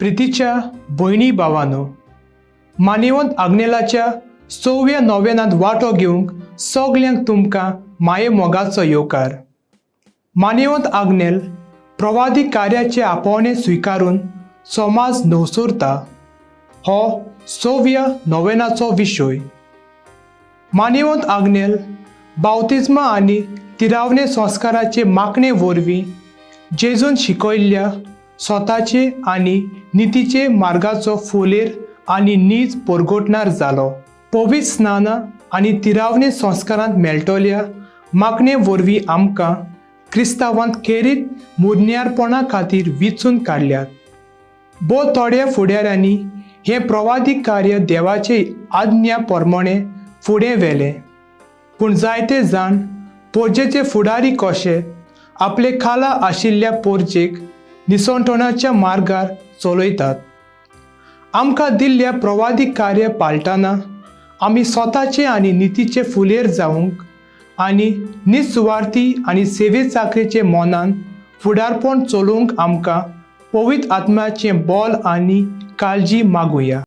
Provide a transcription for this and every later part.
प्रितीच्या भयणी भावानो, मानेवंत आग्नेलाच्या सव्या नोव्यानांत वांटो घेवंक सगल्यांक तुमकां माये मोगाचो येवकार. मानेवंत आग्नेल प्रवादी कार्याचे आपोवणें स्विकारून समाज नवसुरता हो सव्या नोवेनाचो विशय. मानेवंत आग्नेल बावतिज्मा आनी तिरावणे संस्काराचे मागणे वरवीं जेजून शिकयल्ल्या स्वताचे आनी नितीचे मार्गाचो फुलेर आनी नीज परगटणार जालो. पवित्र स्नानां आनी तिरावणे संस्कारांत मेळटल्या मागणे वरवीं आमकां क्रिस्तांवांत खेरीत मुरन्यारपणा खातीर विचून काडल्यात. भोव थोड्या फुडाऱ्यांनी हें प्रवादीक कार्य देवाचे आज्ञा प्रमाणे फुडें व्हेलें, पूण जायते जाण पोरजेचे फुडारी कशे आपले खाला आशिल्ल्या पोरजेक निसणटणाच्या मार्गार चलयतात. आमकां दिल्ल्या प्रवादीक कार्य पाळटना आमी स्वताचे आनी नितीचे फुलेर जावंक आनी निसुवार्थी आनी सेवे चाकरेचे मनान फुडारपण चलोवंक आमकां पवित्र आत्म्याचें बल आनी काळजी मागुया.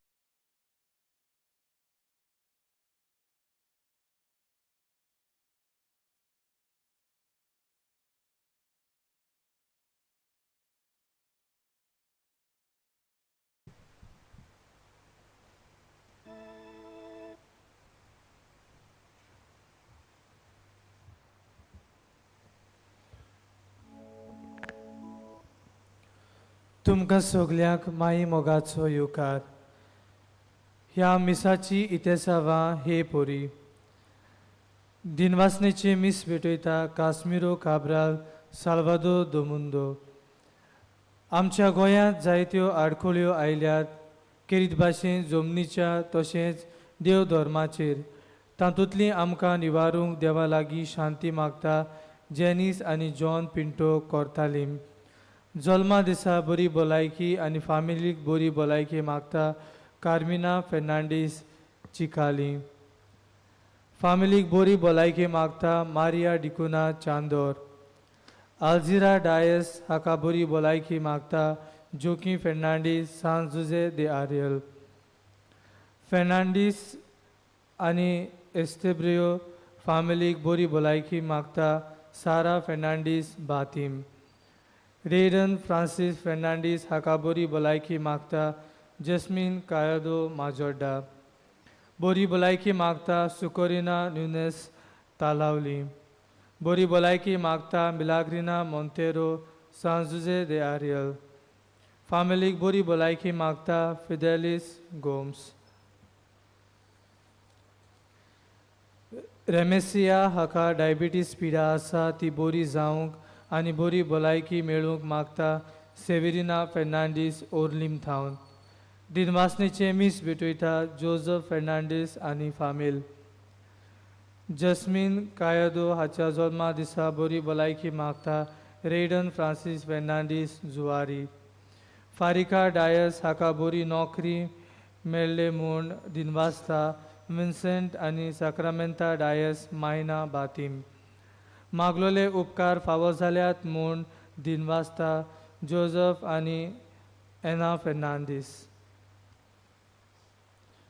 तुमकां सगल्यांक माई मोगाचो येवकार. ह्या मिसाची इतिहासावां हे पोरी दिनवासनेचे मीस भेटयता काश्मिरो काब्राल साल्वादोर दोमुंदो. आमच्या गोंयांत जायत्यो आडखळ्यो आयल्यात केरीत भाशेन जमनीच्या तशेंच देव धर्माचेर, तातूंतली आमकां निवारूंक देवा लागीं शांती मागता जेनीस आनी जॉन पिंटो कोर्तालीम. जल्मा दिसा बरी भलायकी आनी फामिलीक बरी भलायकी मागता कार्मिना फेर्नांडीस चिकाली. फामिलीक बरी भलायकी मागता मारिया डिकुना चांदोर. आल्झिरा डायस हाका बरी भलायकी मागता जोकी फेर्नांडीस सान जुजे दे आरियल. फेर्नांडीस आनी एस्तेब्रियो फामिलीक बरी भलायकी मागता सारा फेर्नांडीस बातीम. रेडन फ्रांसीस फेर्नांडीस हाका बरी भलायकी मागता जस्मीन कायदो माजोड्डा. बरी भलायकी मागता सुकोरिना न्युनेस तालावली. बरी भलायकी मागता मिलाग्रिना मोंतेरो सांजुजे दे आरियल. फामिलीक बरी भलायकी मागता फिदेलीस गोम्स. रेमेसिया हाका डायबिटीस पिडा आसा ती बरी जावंक आनी बरी भलायकी मेळूंक मागता सेवेरिना फेर्नांडीस ओर्लीम थावन. दिनवासनेचें मीस भेटयता जोजफ फेर्नांडीस आनी फामील. जस्मीन कायदो हाच्या जल्मा दिसा बरी भलायकी मागता रेडन फ्रांसीस फेर्नांडीस जुवारी. फारिका डायस हाका बरी नोकरी मेळ्ळे म्हूण दिनवासता विन्सेंट आनी साक्रामेंता डायस मायना बातीम. मागलोले उपकार फावो जाल्यात म्हूण दिनवासता जोजफ आनी एना फेर्नांदीस.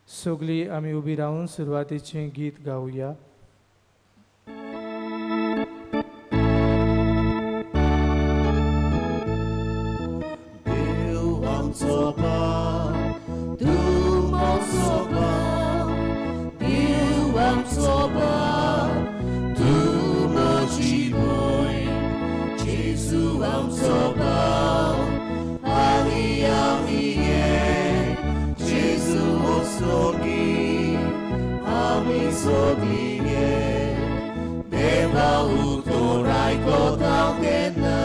सगळीं आमी उबी रावन सुरवातेचें गीत गावया. देव आमचो बाप, तूं आमचो बाप, देव आमचो बाप, तूं म्हजी भयण, जेजू आमचो बाप, आनी आमी एक, जेजू सोगी, आमी सगळीं एक, देवा उतर आयकता तेन्ना.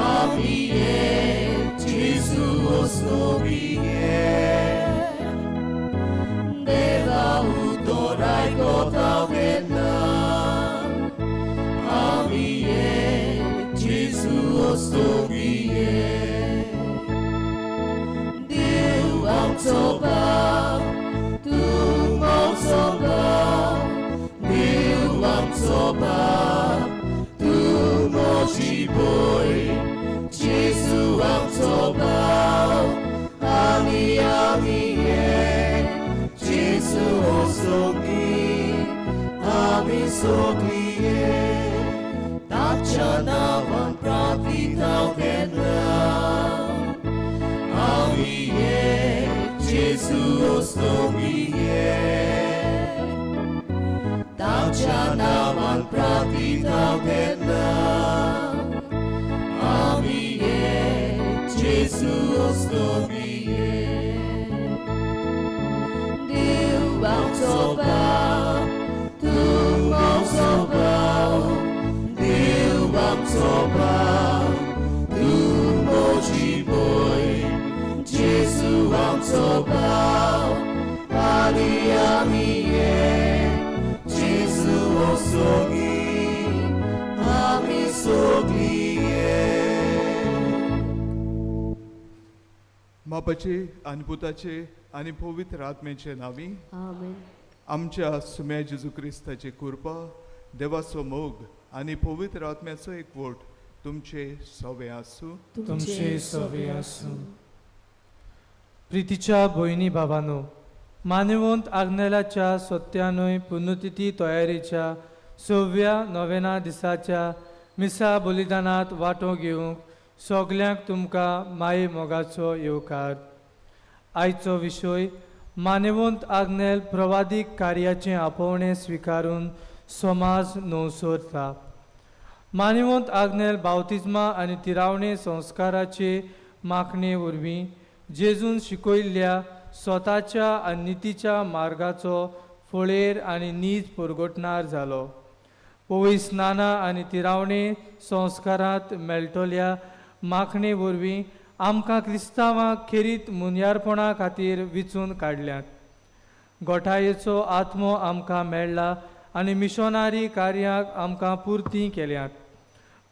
आमी एक, जेजू सोगी एक, देवा उतर आयकता तेन्ना. आमी एक, जेजू सोगी एक. देव आमचो बाप, तूं आमचो बाप, देव आमचो बाप, तूं म्हजी भयण, जेजू आमचो बाप. ताच्या नांवान प्रार्थीतांव केन्ना आमी एक जेजू ओस्तोमी एक ताच्या नांवान प्रार्थीतांव केन्ना आमी एक जेजू ओस्तोमी एक देव आमचो बाप तूं आमचो बाप देव आमचो बाप तूं म्हजी भयण जेजू आमचो बाप आनी आमी एक जेजू ओसोगी आमी सगळीं एक. बापाचे आनी पुताचे आनी पवित्र आत्म्याचे नांवी आमेन. आमच्या सुम्या जेजू क्रिस्ताची कृपा, देवाचो मोग आनी पवित्र आत्म्याचो एकवट तुमचे सवे आसूं. तुमचे सवे आसूं. प्रितीच्या भयणी भावानो, मानवंत आग्नेलाच्या सत्यानय पुण्यतिथी तयारेच्या सव्या नोवेना दिसाच्या मिसा बलिदानांत वांटो घेवंक सगल्यांक तुमकां माये मोगाचो येवकार. आयचो विशय मानवंत आग्नेल प्रवादीक कार्याचें आपोवणें स्विकारून समाज नवसरता. मानवंत आग्नेल बावतिज्मा आनी तिरावणे संस्काराचे माखणे वरवीं जेजून शिकयल्ल्या स्वताच्या आनी नितीच्या मार्गाचो फळेर आनी नीज परगटणार जालो. पवय स्नानां आनी तिरावणे संस्कारांत मेळटल्या माखणे वरवीं आमकां क्रिस्तांवांक खेरीत मुनयारपणा खातीर विचून काडल्यात. गोठायेचो आत्मो आमकां मेळ्ळा आनी मिशनारी कार्याक आमकां पुर्ती केल्यात.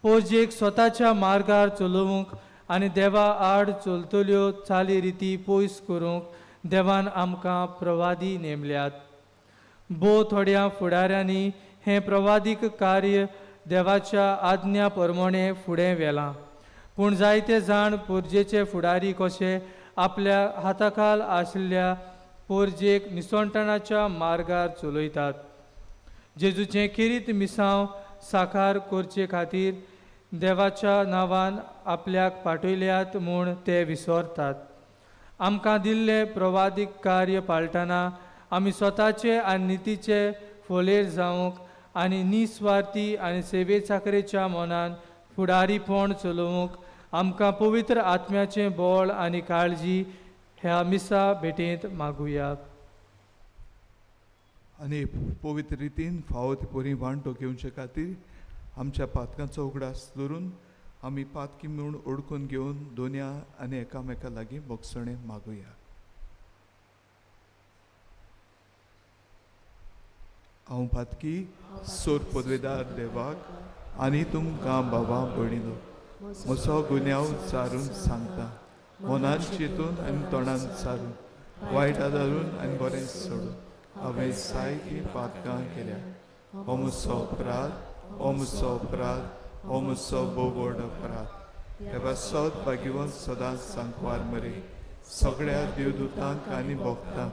पोरजेक स्वताच्या मार्गार चलोवंक आनी देवा आड चलतल्यो चाली रिती पयस करूंक देवान आमकां प्रवादी नेमल्यात. भोव थोड्या फुडाऱ्यांनी हें प्रवादीक कार्य देवाच्या आज्ञा प्रमाणें फुडें व्हेलां, पूण जायते जाण पोरजेचे फुडारी कशे आपल्या हाताखाल आशिल्ल्या पोरजेक निसणटणाच्या मार्गार चलयतात. जेजूचें खेरीत मिसांव साकार करचे खातीर देवाच्या नांवान आपल्याक पाठयल्यात म्हूण ते विसरतात. आमकां दिल्लें प्रवादीक कार्य पाळटना आमी स्वताचे आनी नितीचे फोलेर जावंक आनी निस्वार्थी आनी सेवे चाकरेच्या मनान फुडारीपण चलोवंक आमकां पवित्र आत्म्याचें बळ आनी काळजी ह्या मिसा भेटेंत मागुया. आनी पवित्र रितीन फावो ती बरी वांटो घेवचे खातीर आमच्या पातकांचो उगडास धरून आमी पातकी म्हूण ओडकून घेवन दोनया आनी एकामेका लागीं भोगसणें मागुया. हांव पातकी सोर पदवेदार देवाक आनी तुमकां बाबा भयणीनो म्हजो गुन्यांव सारून सांगता, मनान चिंतून आनी तोंडान सारून, वायट आदारून आनी बरें सोडून हांवें जायतीं पातकां केल्या. हो म्हजो अपराध, हो म्हजो अपराध, हो म्हजो भोव व्हड अपराध. देवा सत भाग्यवंत सदांच सांकवार मरे सगळ्या देवदूतांक आनी भोगतांक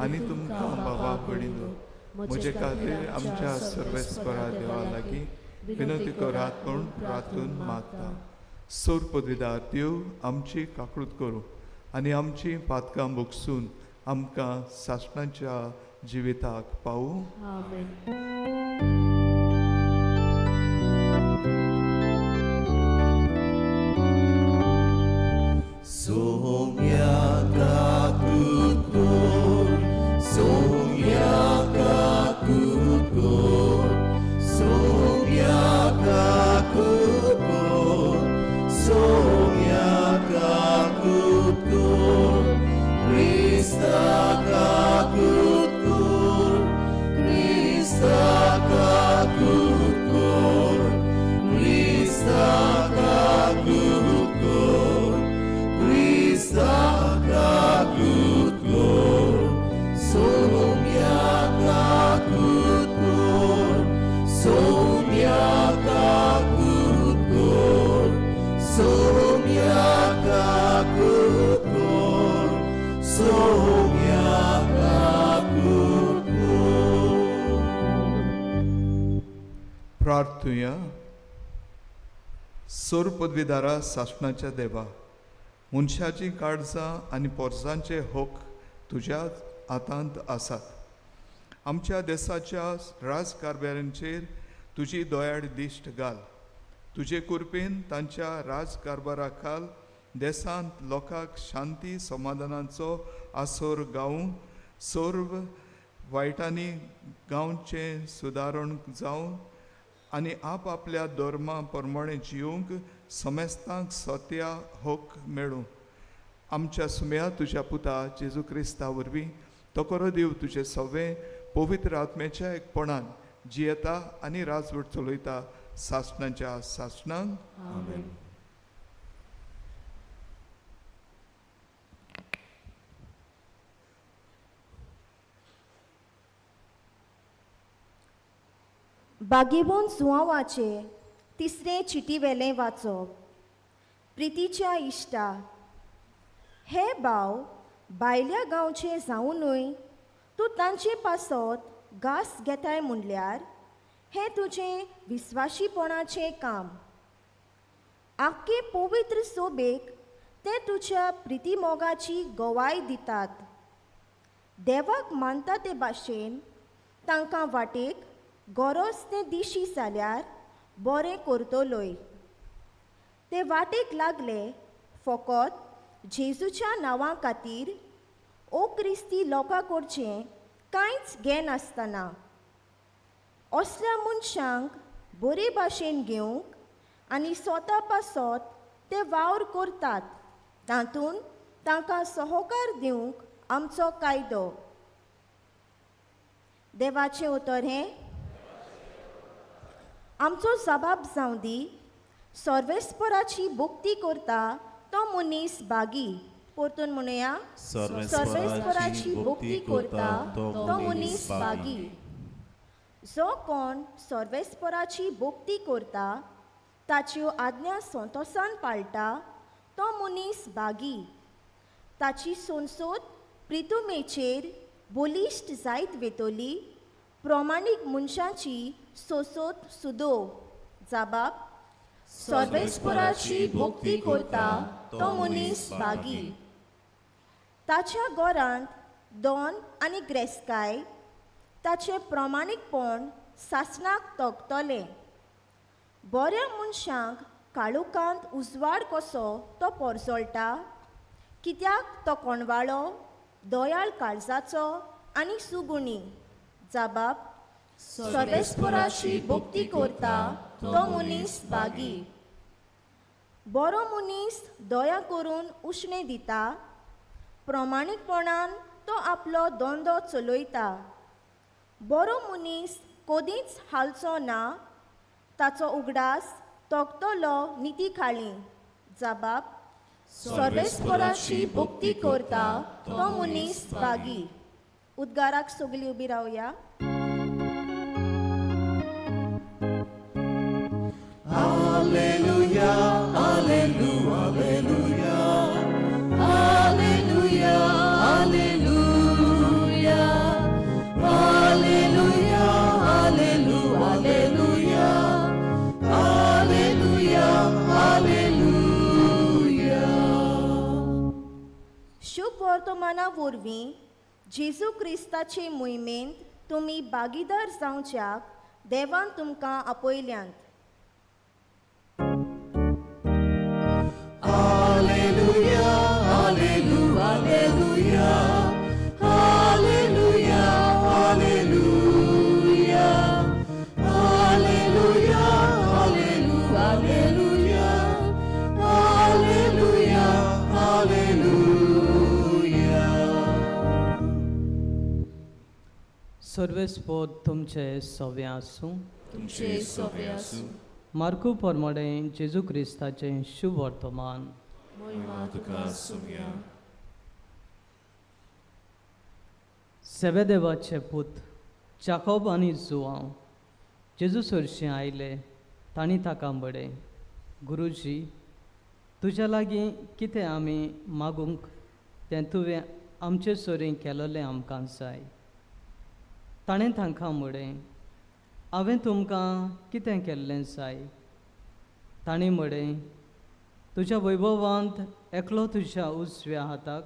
आनी तुमकां बाबा भयणीनो म्हजे खातीर आमच्या सर्वेस्परा देवा लागीं विनंती करात म्हूण प्रार्थून मागता. सोर पदवीदार देव आमची काकळूत करूं आनी आमची पातकां भोगसून आमकां सासणाच्या जिविताक पावूं. आमेन. सोम्या काकुतकोर, सोम्या काकुतकोर, सोम्या काकुतकोर, सोम्या काकुतकोर, क्रिस्ता काकुतकोर, क्रिस्ता काकुतकोर, क्रिस्ता काकुतकोर, क्रिस्ता काकुतकोर, सोम्या काकुतकोर, सोम्या काकुतकोर, सोम्या काकुतकोर, सोम्या काकुतकोर. प्रार्थुया. सोर पदवीदारा सासणाच्या देवा, मनशाचीं काळजां आनी पोरसांचे हक तुज्या हातांत आसात. आमच्या देसाच्या राजकारभारांचेर तुजी दयाळ दिश्ट घाल. तुजे कृपेन तांच्या राजकारभारा खाल देसांत लोकांक शांती समाधानाचो आसोर गावूं, सर्व वायटांनी गांवचें सुदारण जावं आनी आप आपल्या धर्मा प्रमाणे जिवंक समेस्तांक सत्या हक मेळूं. आमच्या सुम्या तुज्या पुता जेजू क्रिस्ता वरवीं तो करो देव तुजें सवें पवित्र आत्म्याच्या एकपणान जियेता आनी राजवट चलयता सासणाच्या सासणांक. आमेन. बागेवन जुवांवाचे तिसरें चिटीवेलें वाचप. प्रितीच्या इश्टा, हे भाव भायल्या गांवचे जावुनूय तूं तांचे पासत घास घेताय म्हणल्यार हें तुजें विस्वाशीपणाचें काम. आख्खे पवित्र सोबेक ते तुज्या प्रितीमोगाची गवाय दितात. देवाक मानता ते भाशेन तांकां वाटेक गरज तें दिशी जाल्यार बरें करतलोय. ते वाटेक लागले फकत जेजूच्या नांवा खातीर ओ क्रिस्ती लोकां कडचें कांयच घेनासतना. असल्या मनशांक बरे भाशेन घेवंक आनी स्वता पासत ते वावर करतात तातूंत तांकां सहकार दिवंक आमचो कायदो. देवाचें उतर हें आमचो जबाब जावं दी. सर्वेस्पराची भक्ती करता तो मनीस बागी. परतून म्हणुया, सर्वेस्पराची भक्ती करता तो मनीस बागी. जो कोण सर्वेस्पराची भक्ती करता ताच्यो आज्ञा संतोसान पाळटा तो मनीस बागी. ताची संसद प्रितुमेचेर बलिश्ट जायत वेतली. प्रमाणीक मनशाची सोसोत सुदो. जाबाब, सर्वेस्पराची भक्ती करता तो मनीस बागी. ताच्या घरांत दोन आनी ग्रेस्काय ताचें प्रमाणीकपण सासणाक तगतलें. बऱ्या मनशांक काळोखांत उजवाड कसो तो पोरजळटा, कित्याक तो कोणवाळो दयाळ काळजाचो आनी सुगुणी. जाबाब, सर्वेस्पराची भक्ती करता तो मनीस बागी. बरो मनीस दया करून उश्णें दिता. प्रमाणीकपणान तो आपलो धंदो चलयता. बरो मनीस कदींच हालचो ना. ताचो उगडास तगतलो निती खाळी. जाबाब, सर्वेस्पराची भक्ती करता तो मनीस बागी. उद्गाराक सगळीं उबी रावया. Alleluia, alleluia, alleluia, alleluia, alleluia, alleluia, alleluia, alleluia, alleluia. शुभ वर्तमाना वरवीं जेजू क्रिस्ताचे मोहिमेंत तुमी भागीदार जावच्याक देवान तुमकां आपयल्यांत. Alleluia, alleluia, alleluia, alleluia, alleluia, alleluia, alleluia, alleluia, alleluia, alleluia. सर्वेस्पोद तुमचे सव्या आसूं. तुमचे सवे आसूं. मार्कू परमडें जेजू क्रिस्ताचें शुभ वर्तमान. महिमा तुका सुम्या. सेवेदेवाचे पूत जाकोब आनी जुवांव जेजू सरशीं आयले. तांणी ताका म्हळें, गुरुजी, तुज्या लागीं कितें आमी मागूंक तें तुवें आमचे सरीं केलोलें आमकां जाय. ताणें तांकां म्हळें, हांवें तुमकां कितें केल्लें जाय? तांणी म्हळें, तुज्या वैभवांत एकलो तुज्या उजव्या हाताक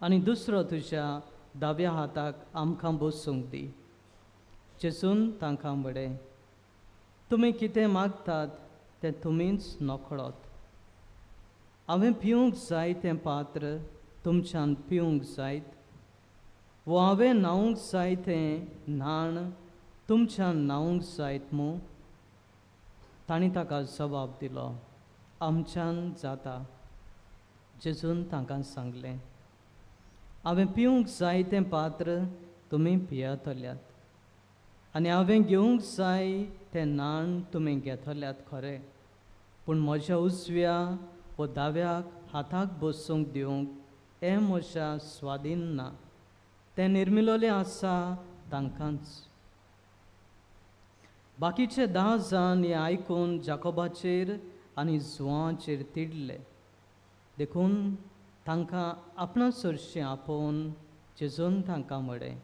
आनी दुसरो तुज्या दाव्या हाताक आमकां बसूंक दी. जेजून तांकां म्हळें, तुमी कितें मागतात तें तुमीच नकळत. हांवें पिवंक जाय तें पात्र तुमच्यान पिवंक जायत, वो हांवें न्हावंक जाय तें न्हाण तुमच्यान न्हावंक जायत मू? तांणी ताका जबाब दिलो, आमच्यान जाता. जेजून तांकां सांगलें, हांवें पिवंक जाय तें पात्र तुमी पियेतल्यात आनी हांवें घेवंक जाय तें न्हाण तुमी घेतल्यात खरें, पूण म्हज्या उजव्या वो दाव्याक हाताक बसूंक दिवंक हें म्हज्या स्वाधीन ना, तें निर्मिलोलें आसा तांकांच. बाकीचे 10 जाण हें आयकून जाकोबाचेर आनी जुवांचेर तिडले. देखून तांकां आपणा सरशीं आपोवन जेजून तांकां म्हळें,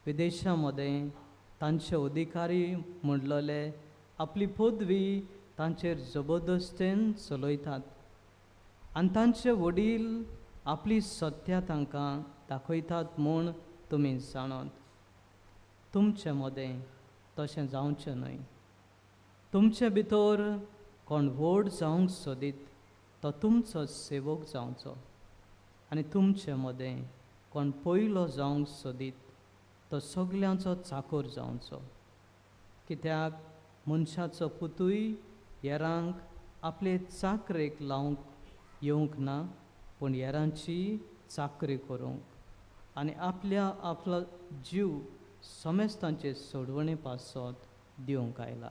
विदेशां मदें तांचे अधिकारी म्हणलोले आपली पदवी तांचेर जबरदस्तेन चलयतात आनी तांचे वडील आपली सत्या तांकां दाखयतात म्हूण तुमी जाणात. तुमचे मदें तशें जावचें न्हय. तुमचे भितर कोण व्हड जावंक सोदीत तो तुमचो सेवक जावचो आनी तुमचे मदें कोण पयलो जावंक सोदीत तो सगल्यांचो चाकोर जावचो. कित्याक मनशाचो पुतूय हेरांक आपले चाकरेक लावंक येवंक ना, पूण हेरांची चाकरी करूंक आनी आपल्या आपलो जीव समेस्तांचे सोडवणे पासत दिवंक आयला.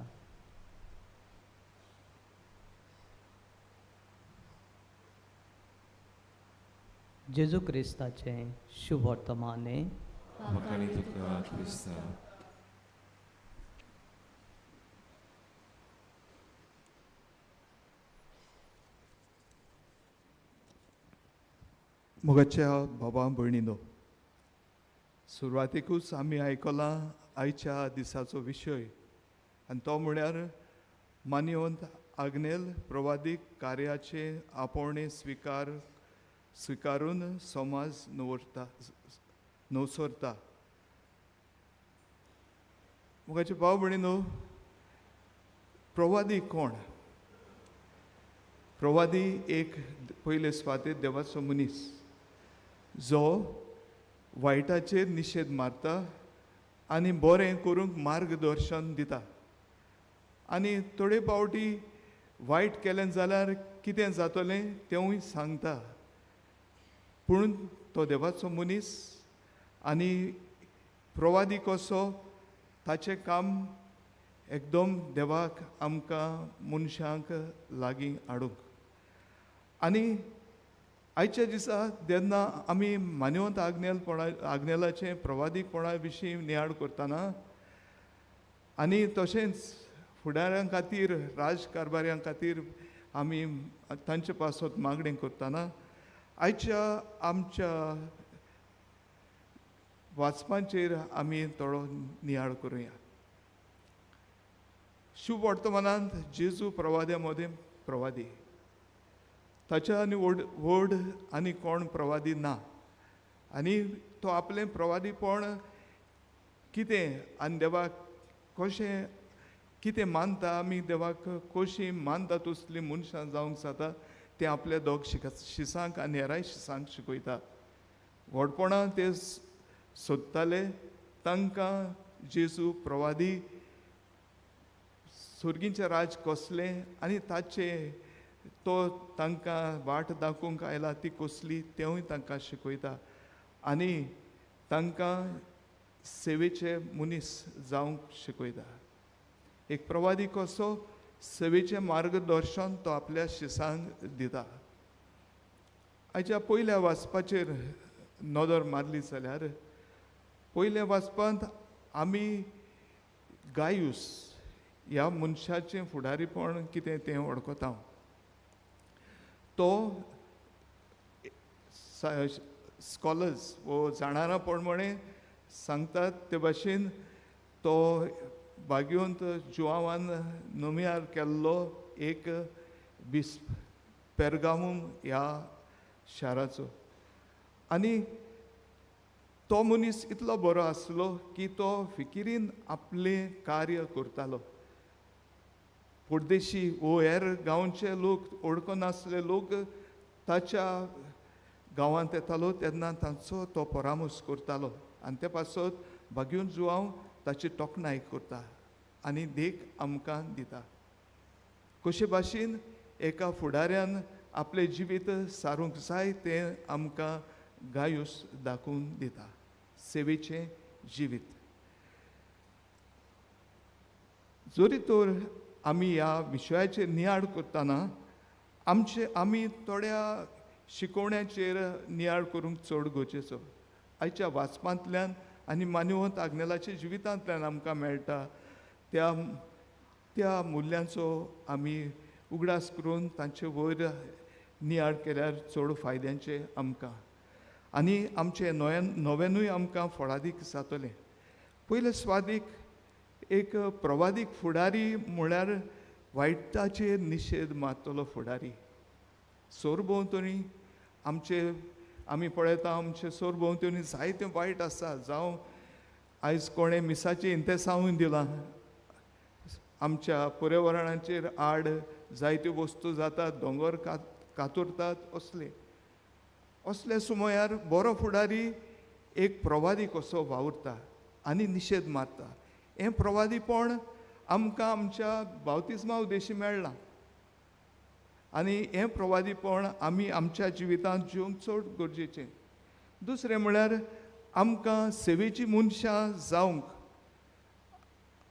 जेजू क्रिस्ताचें शुभ वर्तमाने. मोगाच्या बाबा भयणीनो, सुरवातेकूच आमी आयकलां आयच्या दिसाचो विशय, आनी तो म्हळ्यार मान्यवंत आग्नेल प्रवादीक कार्याचे आपोवणे स्विकारून समाज नवसरता. मोगाचे भाव भयणीनो, प्रवादी कोण? प्रवादी एक पयले सुवातेर देवाचो मनीस जो वायटाचेर निशेध मारता आनी बरें करूंक मार्गदर्शन दिता. आनी थोडे फावटी वायट केलें जाल्यार कितें जातलें तेंवूय सांगता. पूण तो देवाचो मनीस आनी प्रवादी कसो ताचें काम एकदम देवाक आमकां मनशांक लागीं हाडूंक. आनी आयच्या दिसा जेन्ना आमी मान्यवंत आग्नेलाचें प्रवादीकपणा विशीं नियाळ करतना आनी तशेंच फुडाऱ्यां खातीर राजकारभाऱ्यां खातीर आमी तांचे पासत मागणें करतना आयच्या आमच्या वाचपांचेर आमी थोडो नियाळ करुया. शुभ वर्तमानांत जेजू प्रवाद्या मदें प्रवादी, ताच्या आनी व्हड व्हड आनी कोण प्रवादी ना. आनी तो आपलें प्रवादीपण कितें आनी देवाक कशें कितें मानता, आमी देवाक कशीं मानता तसलीं मनशां जावंक जाता तें आपल्या दोग शिसांक आनी हेराय शिसांक शिकयता. व्हडपणां ते सोदताले, तांकां जेजू प्रवादी सुर्गींचें राज कसलें आनी ताचें तो तांकां वाट दाखोवंक आयला ती कसली तेंवूय तांकां शिकयता आनी तांकां सेवेचे मनीस जावंक शिकयता. एक प्रवादी कसो सेवेचें मार्गदर्शन तो आपल्या शिसांक दिता. आयच्या पयल्या वाचपाचेर नदर मारली जाल्यार पयल्या वाचपांत आमी गायूस ह्या मनशाचें फुडारीपण कितें तें वळखता. तो स्कॉलर्स वो जाणारां प्रमाणें सांगतात ते भाशेन तो भाग्यवंत जुआवान नोमियार केल्लो एक बिस्प पेरगामूम ह्या शाराचो. आनी तो मनीस इतलो बरो आसलो की तो फिकिरीन आपलें कार्य करतालो. परदेशी वो हेर गांवचे लोक वळखनासले लोक ताच्या गांवांत येतालो तेन्ना तांचो तो परामर्श करतालो आनी ते पासत भाग्यवंत जुआंव ताची तोखणाय करता आनी देख आमकां दिता. कशे भाशेन एका फुडाऱ्यान आपलें जिवीत सारूंक जाय तें आमकां गायूस दाखोवन दिता, सेवेचें जिवीत. जरी तर आमी ह्या विशयाचेर नियाळ करतना आमचे आमी थोड्या शिकोवण्याचेर नियाळ करूंक चड गरजेचो. आयच्या वाचपांतल्यान आनी मानवंत आग्नेलाच्या जिवितांतल्यान आमकां मेळटा त्या त्या मुल्यांचो आमी उगडास करून तांचे वयर नियाळ केल्यार चड फायद्यांचे आमकां आनी आमचें नव्यानूय आमकां फळादीक जातलें. पयले स्वादीक एक प्रवादीक फुडारी म्हळ्यार वायटाचेर निशेध मारतलो फुडारी. सोरभोंवतणी आमचे आमी पळयता आमचे सोरभोंवतणी जायतें वायट आसा. जावं आयज कोणें मिसाचें इंतेसांवूय दिलां, आमच्या पर्यावरणाचेर आड जायत्यो वस्तू जातात, दोंगर कातरतात. असले असले सुमयार बरो फुडारी एक प्रवादी कसो वावुरता आनी निशेध मारता. हें प्रवादीपण आमकां आमच्या बावतिज्मा उद्देशी मेळ्ळां आनी हें प्रवादीपण आमी आमच्या जिवितांत जिवंक चड गरजेचें. दुसरें म्हळ्यार आमकां सेवेची मनशां जावंक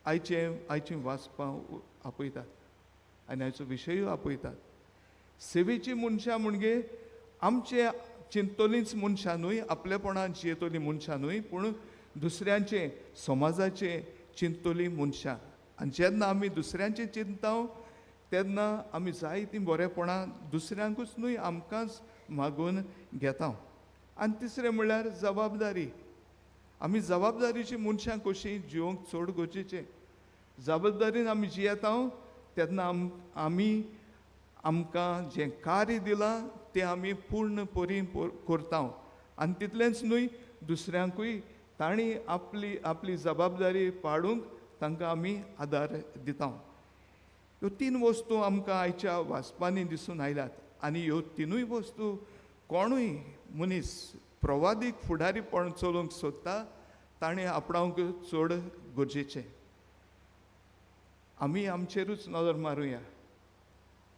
आयचीं वाचपां आपयतात आनी आयचो विशयूय आपयतात. सेवेची मनशां म्हणजे आमचे चिंततलींच मनशां न्हय, आपलेपणान जियेतलीं मनशां न्हय, पूण दुसऱ्यांचें समाजाचें चिंततलीं मनशां. आनी जेन्ना आमी दुसऱ्यांचें चिंतता तेन्ना आमी जायतीं बरेपणां दुसऱ्यांकूच न्हय आमकांच मागून घेता. आनी तिसरें म्हणल्यार जबाबदारी. आमी जबाबदारीची मनशां कशीं जिवंक चड गरजेचें. जबाबदारीन आमी जियेता तेन्ना आमी आमकां जें कार्य दिलां तें आमी पूर्ण परी करता आनी तितलेंच न्हय दुसऱ्यांकूय तांणी आपली आपली जबाबदारी पाडूंक तांकां आमी आदार दिता. ह्यो तीन वस्तू आमकां आयच्या वाचपांनी दिसून आयल्यात आनी ह्यो तिनूय वस्तू कोणूय मनीस प्रवादीक फुडारीपण चलोवंक सोदता ताणें आपणावंक चड गरजेचें. आमी आमचेरूच नदर मारुया,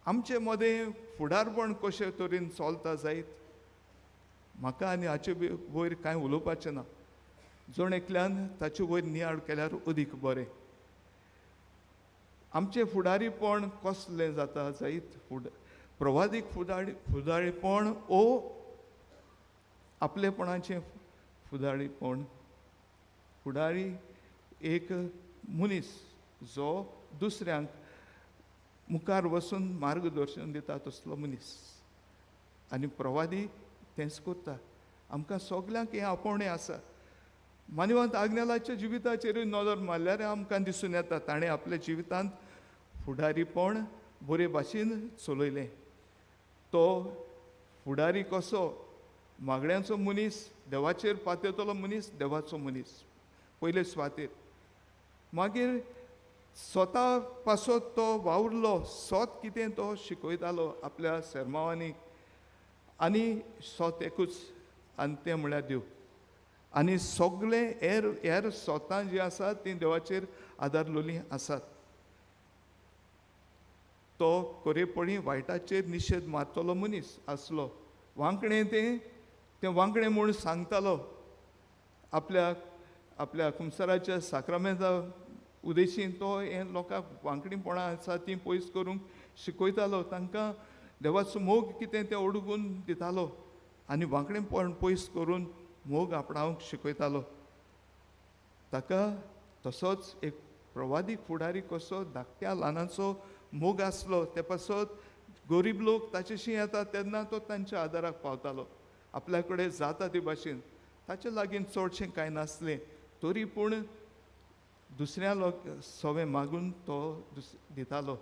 आमचे मदें फुडारपण कशे तरेन चलता जायत. म्हाका आनी हाचे वयर कांय उलोवपाचें ना, जण एकल्यान ताचे वयर नियाळ केल्यार अदीक बरें. आमचें फुडारीपण कसलें जाता जायत, प्रवादीक फुडारीपण ओ आपलेपणाचें फुडारीपण. फुडारी एक मनीस जो दुसऱ्यांक मुखार वचून मार्गदर्शन दिता तसलो मनीस आनी प्रवादी तेंच करता. आमकां सगल्यांक हें आपोवणें आसा. मानवंत आग्नेलाच्या जिविताचेरूय नदर मारल्यार आमकां दिसून येता ताणें आपल्या जिवितांत फुडारीपण बरे भाशेन चलयलें. तो फुडारी कसो मागण्यांचो मनीस, देवाचेर पातयतलो मनीस, देवाचो मनीस पयले सुवातेर. मागीर स्वता पासत तो वावुरलो, सोत कितें तो शिकयतालो आपल्या सेर्मांवांनी आनी सोत एकूच आनी तें म्हळ्यार देव. आनी सगळे हेर हेर सोतां जीं आसात तीं देवाचेर आदारलेलीं आसात. तो कोरेपणी वायटाचेर निशेध मारतलो मनीस आसलो. वांकणें तें वांकणें म्हूण सांगतालो. आपल्या आपल्या कुमसाराच्या साक्रामेंता उदेशीन तो हें लोकांक वांकणीपणां आसा तीं पयस करूंक शिकयतालो. तांकां देवाचो मोग कितें तें ओडगून दितालो आनी वांकणेपण पयस करून मोग आपणावंक शिकयतालो. ताका तसोच एक प्रवादीक फुडारी कसो धाकट्या ल्हानाचो मोग आसलो. ते पासत गरीब लोक ताचेशी येता तेन्ना तो तांच्या आदाराक पावतालो. आपल्या कडेन जाता ते भाशेन ताचे लागीं चडशें कांय नासलें तरी पूण दुसऱ्या लोक सवें मागून तो दितालो,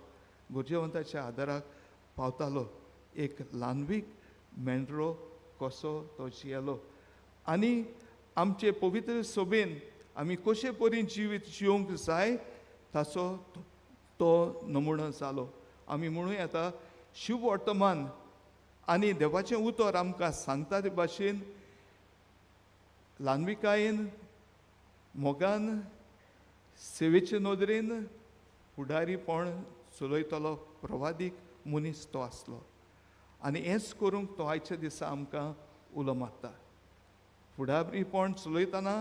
गरजेवंताच्या आदाराक पावतालो. एक ल्हानवीक मेंढरो कसो तो जियेलो. आनी आमचे पवित्र सोबेन आमी कशे परी जिवीत जिवंक जाय ताचो तो नमुणो जालो. आमी म्हणूं येता शुभ वर्तमान आनी देवाचें उतर आमकां सांगता ते भाशेन ल्हानविकायेन, मोगान, सेवेचे नदरेन फुडारीपण चलयतलो प्रवादीक मनीस तो आसलो. आनी हेंच करूंक तो आयच्या दिसा आमकां उलो मारता. फुडारीपण चलयतना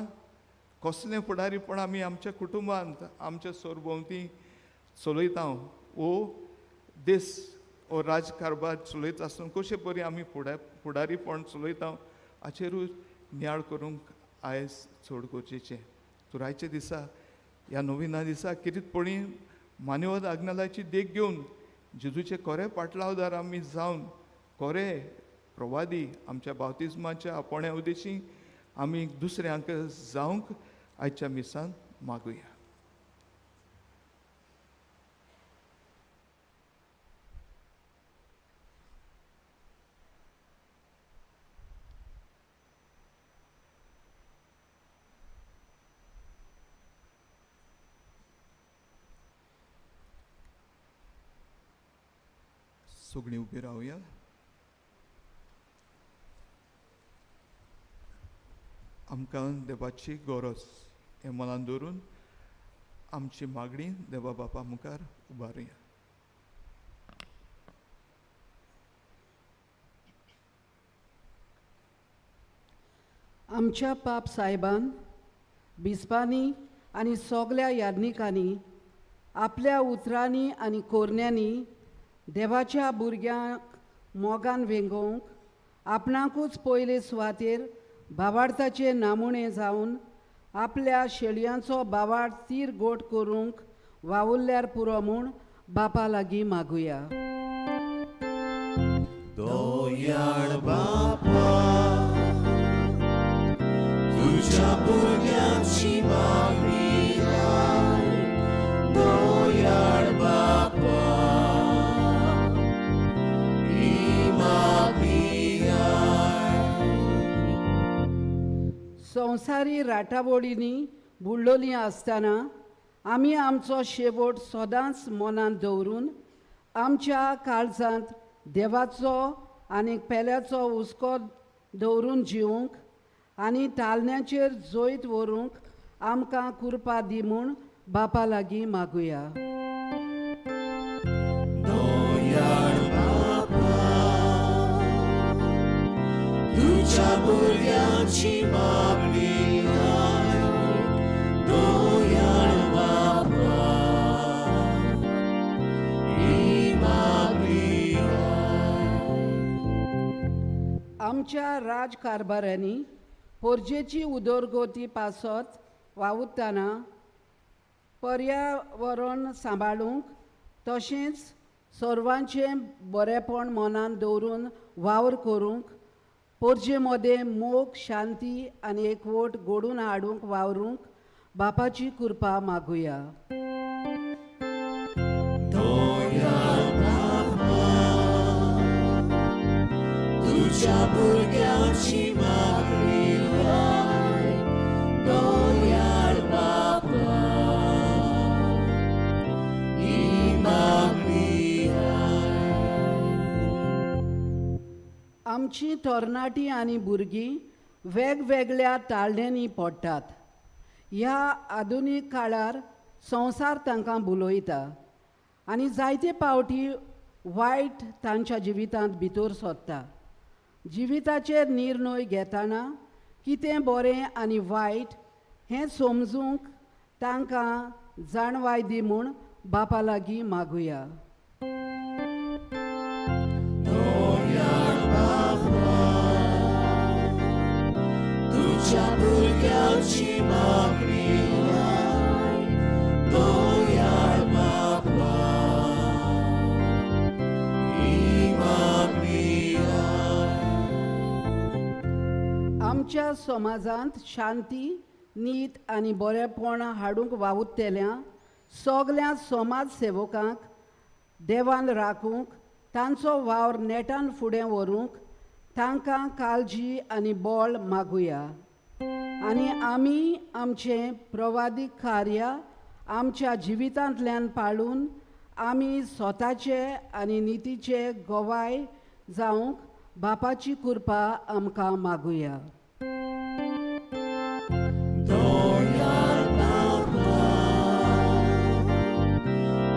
कसलें फुडारीपण आमी आमच्या कुटुंबांत, आमच्या सरभोंवती चलयता वो देश वो राजकारभार चलयता आसतना कशे परी आमी फुडारीपण चलयता हाचेरूय नियाळ करूंक आयज चड गरजेचें. तर आयच्या दिसा ह्या नविना दिसा किरीतपणी मान्यवत आग्नेलाची देख घेवन जेजूचे खरे पाटलावदार आमी जावन खरे प्रवादी आमच्या बावतिज्माच्या आपोवण्या उद्देशी आमी दुसऱ्यांक जावंक आयच्या मिसान मागुया. सगळीं उबी रावया. आमकां देवाची गरज हें मनान दवरून आमची मागणी देवा बापा मुखार उबारुया. आमच्या पाप सायबान, बिस्पांनी आनी सगल्या याज्ञिकांनी आपल्या उतरांनी आनी कोरण्यांनी देवाच्या भुरग्यांक मोगान वेंगोवंक आपणाकूच पयले सुवातेर भावार्थाचे नामुणे जावन आपल्या शेळयांचो बावाळ तीर गोट करूंक वावुरल्यार पुरो म्हूण बापा लागीं मागुया. दयाळ बापा, तुझ्या भुरग्यांची मागणी आयक. दयाळ बापा, ही मागणी आयक. संवसारी राटावळींनी बुडलोलीं आसतना आमी आमचो शेवट सदांच मनांत दवरून आमच्या काळजांत देवाचो आनी पेल्याचो हुस्को दवरून जिवंक आनी तालण्याचेर जैत व्हरूंक आमकां कृपा दी म्हूण बापा लागीं मागुया. दयाळ बापा, तुझ्या भुरग्यांची मागणी आयक. दयाळ बापा, ही मागणी आयक. आमच्या राजकारभाऱ्यांनी पोरजेची उदरगती पासत वावुरतना पर्यावरण सांबाळूंक तशेंच सर्वांचें बरेपण मनांत दवरून वावर करूंक पोरजे मदें मोग, शांती आनी एकवट घडोवन हाडूंक वावरूंक बापाची कृपा मागुया. दयाळ बापा, तुझ्या भुरग्यांची मागणी आयक. दयाळ बापा, ही मागणी आयक. आमची तरणाटी आनी भुरगीं वेगवेगळ्या ताळण्यांनी पडटात. ह्या आधुनीक काळार संवसार तांकां भुलयता आनी जायते पावटी वायट तांच्या जिवितांत भितर सोदता. जिविताचेर निर्णय घेतना कितें बरें आनी वायट हें समजूंक तांकां जाणवाय दी म्हूण बापा लागीं मागुया. दयाळ बापा, तुझ्या भुरग्यांची मागणी आयक. दयाळ बापा, ही मागणी आयक. आमच्या समाजांत शांती, नीत आनी बरेपण हाडूंक वावुरतल्या सगल्या समाज सेवकांक देवान राखूंक, तांचो वावर नेटान फुडें व्हरूंक तांकां काळजी आनी बळ मागुया. आनी आमी आमचें प्रवादीक कार्य आमच्या जिवितांतल्यान पाळून आमी स्वताचे आनी नितीचे गवाय जावंक बापाची कृपा आमकां मागुया. दोयाळ बाबा,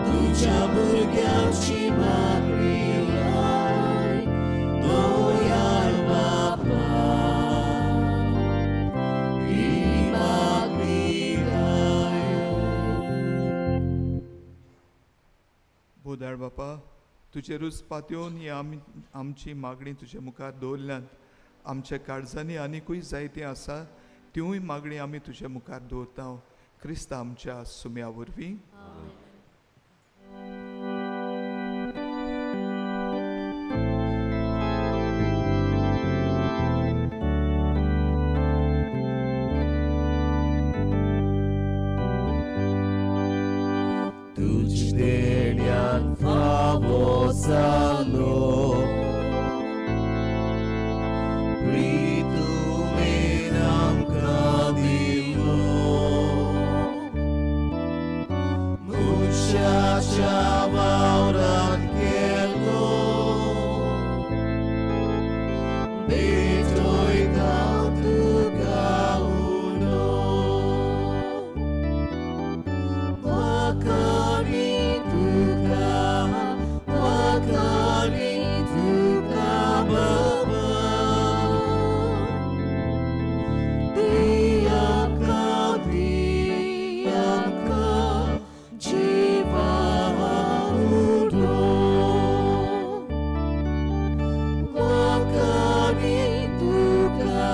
तुज्या भुरग्यांची मागणी आयक. दोयाळ बाबा, ही मागणी आयक. बोदाळ बापा, तुजेरूच पातयेवन ही आमी आमची मागणी तुजे मुखार दवरल्यात. आमच्या काळजांनी आनिकूय जायतीं आसा, तिवूय मागणी आमी तुजे मुखार दवरता, क्रिस्ता आमच्या सुम्या वरवीं. तुज देण्यान फावो जालो, प्रितुमेन आमकां दिलो, मनशाच्या वावरान केलो, भेटयता तुका उलो. वाखाणी तुका, वाखाणी तुका बाबा, दी आमकां, दी आमकां जिवा उलो. वाखाणी तुका,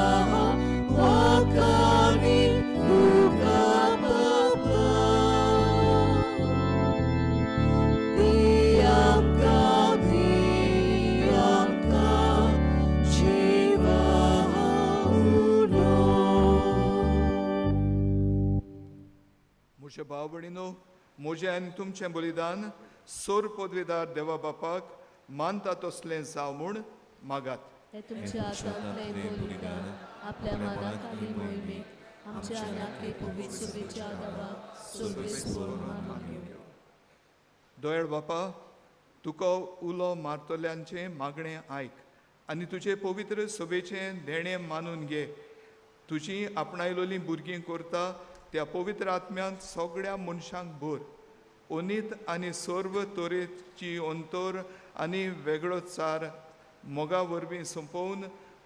वाखाणी तुका बाबा, दी आमकां, दी आमकां जिवा उलो. म्हज्या भाव भयणीनो, म्हजें आनी तुमचें बलिदान सोर पदवेदार देवा बापाक मानता तसलें जावं म्हूण मागात. ते तुमच्या हातांतलें बलिदान आपल्या मनाक आनी मोहिमेक आमच्या आनाके पवित्र सभेच्या दबाक सर्वेस्पर मानून घेवं. दोयळ बापा, तुका उलो मारतल्यांचें मागणें आयक आनी तुजे पवित्र सभेचें देणें मानून घे. तुजी आपणायलोलीं भुरगीं करता त्या पवित्र आत्म्यांत सगळ्या मनशांक भर. ओनीत आनी सर्व तरेची अंतर आनी वेगळो चार मोगा वरवीं सोंपोवन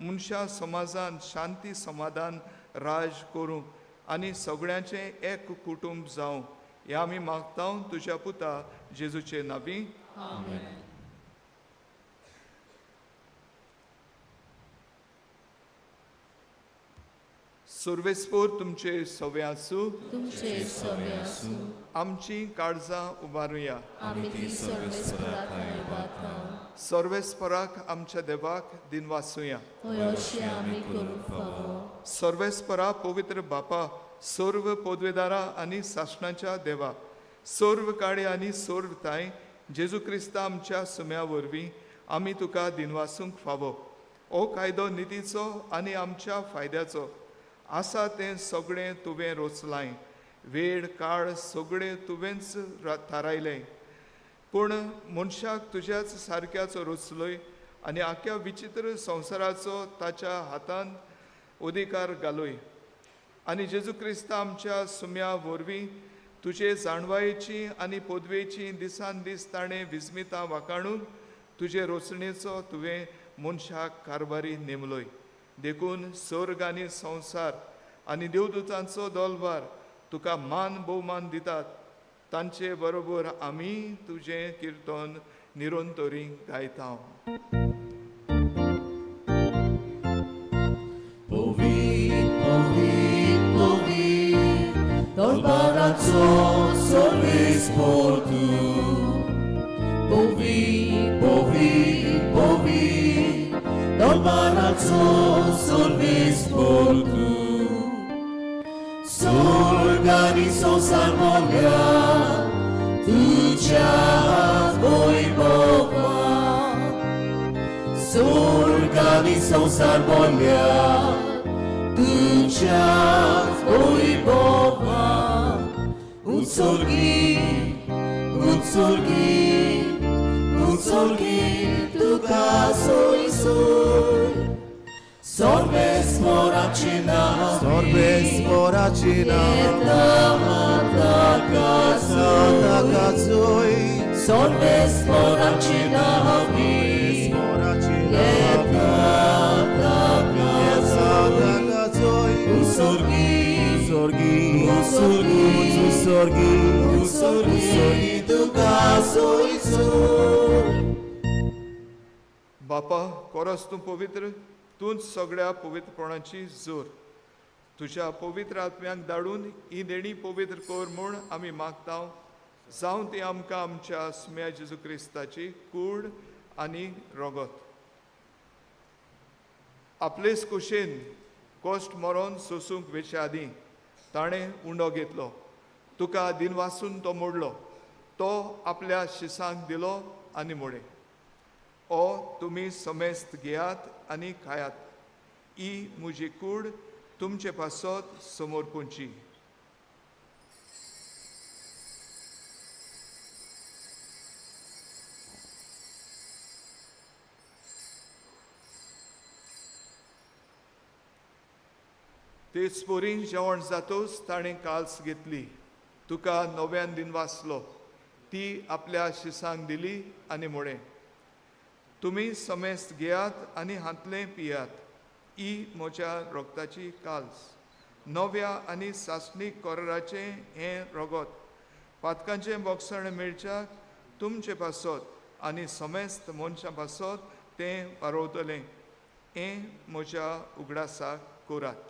मनशां समाजान शांती समाधान राज करूं आनी सगळ्यांचें एक कुटुंब जावं, हें आमी मागता तुज्या पुता जेजूचे नांवी. सर्वेस्पोर तुमचे सवे आसूं. तुमचे सवे आसूं. आमची काळजां उबारुया. आमी ती सर्वेस्पराक उबारता. सर्वेस्पराक आमच्या देवाक दिनवासुया. हय, अशें आमी करूंक फावो. सर्वेस्परा पवित्र बापा, सर्व पदवेदारा आनी सासणाच्या देवा, सर्व काळे आनी सर्व ताय जेजू क्रिस्ता आमच्या सुम्या वरवीं आमी तुका दिनवासूंक फावो. हो कायदो नितीचो आनी आमच्या फायद्याचो आसा, तें सगळें तुवें रोचलाय. वेळ काळ सगळें तुवेंच थारायलें, पूण मनशाक तुज्याच सारक्याचो रचलोय आनी आख्या विचित्र संवसाराचो ताच्या हातांत अधिकार घालोय. आनी जेजू क्रिस्ता आमच्या सुम्या वरवीं तुजे जाणवायेची आनी पदवेची दिसान दीस ताणें विस्मितां वाखाणून तुजे रचणेचो तुवें मनशाक कारभारी नेमलोय. देखून सर्ग आनी संवसार आनी देवदूतांचो दोलवार तुका मान भोवमान दितात. तांचे बरोबर आमी तुजें किर्तन निरंतरी गायता. Povit, povit, povit, Dolbarazzo sorvesportu. Povit, povit, povit, Dolbarazzo sorvesportu. सोर्गानी संवसार मोल्या तुज्या वैभवान सोर्गानी संवसार मोल्या तुज्या वैभवान उत्सर्गी उत्सर्गी उत्सर्गी तुका सोय सोय सर्वेस्पराची नांव सर्वेस्पराची नांव ताका जोय सर्वेस्पराची नांव ताका जोय उत्सर्गी उत्सर्गी उत्सर्गी उत्सर्गी उत्सर्गी तुका सोय सोय. बापा कोरस तूं पवित्र, तूंच सगळ्या पवित्रपणाची जोर. तुज्या पवित्र आत्म्याक धाडून ही देणी पवित्र कर म्हूण आमी मागता, जावं ती आमकां आमच्या सुम्या जेजू क्रिस्ताची कूड आनी रोगत. आपलेच कुशेन कश्ट मरोन सोसूंक वेचे आदीं ताणें उंडो घेतलो, तुका दिनवासून तो मोडलो, तो आपल्या शिसांक दिलो आनी मोडे, ओ तुमी समेस्त घेयात आनी खायात, ही म्हजी कूड तुमचे पासत समर्पूंची. तेच परी जेवण जातूच ताणें काल्स घेतली, तुका नव्यान दिनवासलो, ती आपल्या शिसांक दिली आनी म्हळें, तुमी समेस्त घेयात आनी हांतलें पियात, ही म्हज्या रोगताची काल्स, नव्या आनी सासणीक कोराचें हें रोगत, पातकांचें बोगसण मेळच्याक तुमचे पासत आनी समेस्त मनशां पासत तें वारोवतलें, हें म्हज्या उगडासाक करात.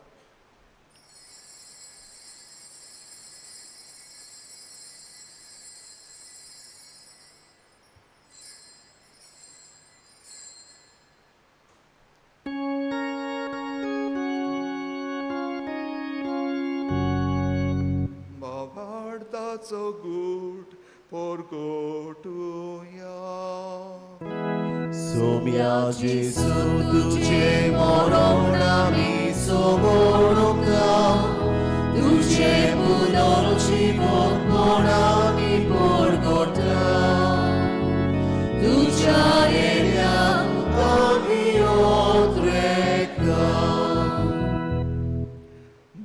गूट पोरकोटुया सोम्या जेजू तुझे मरण आमी समोरता, तुझे पुनर्जीवनपण आमी परगटा, तुझ्या येण्या आमी ओत्रेता.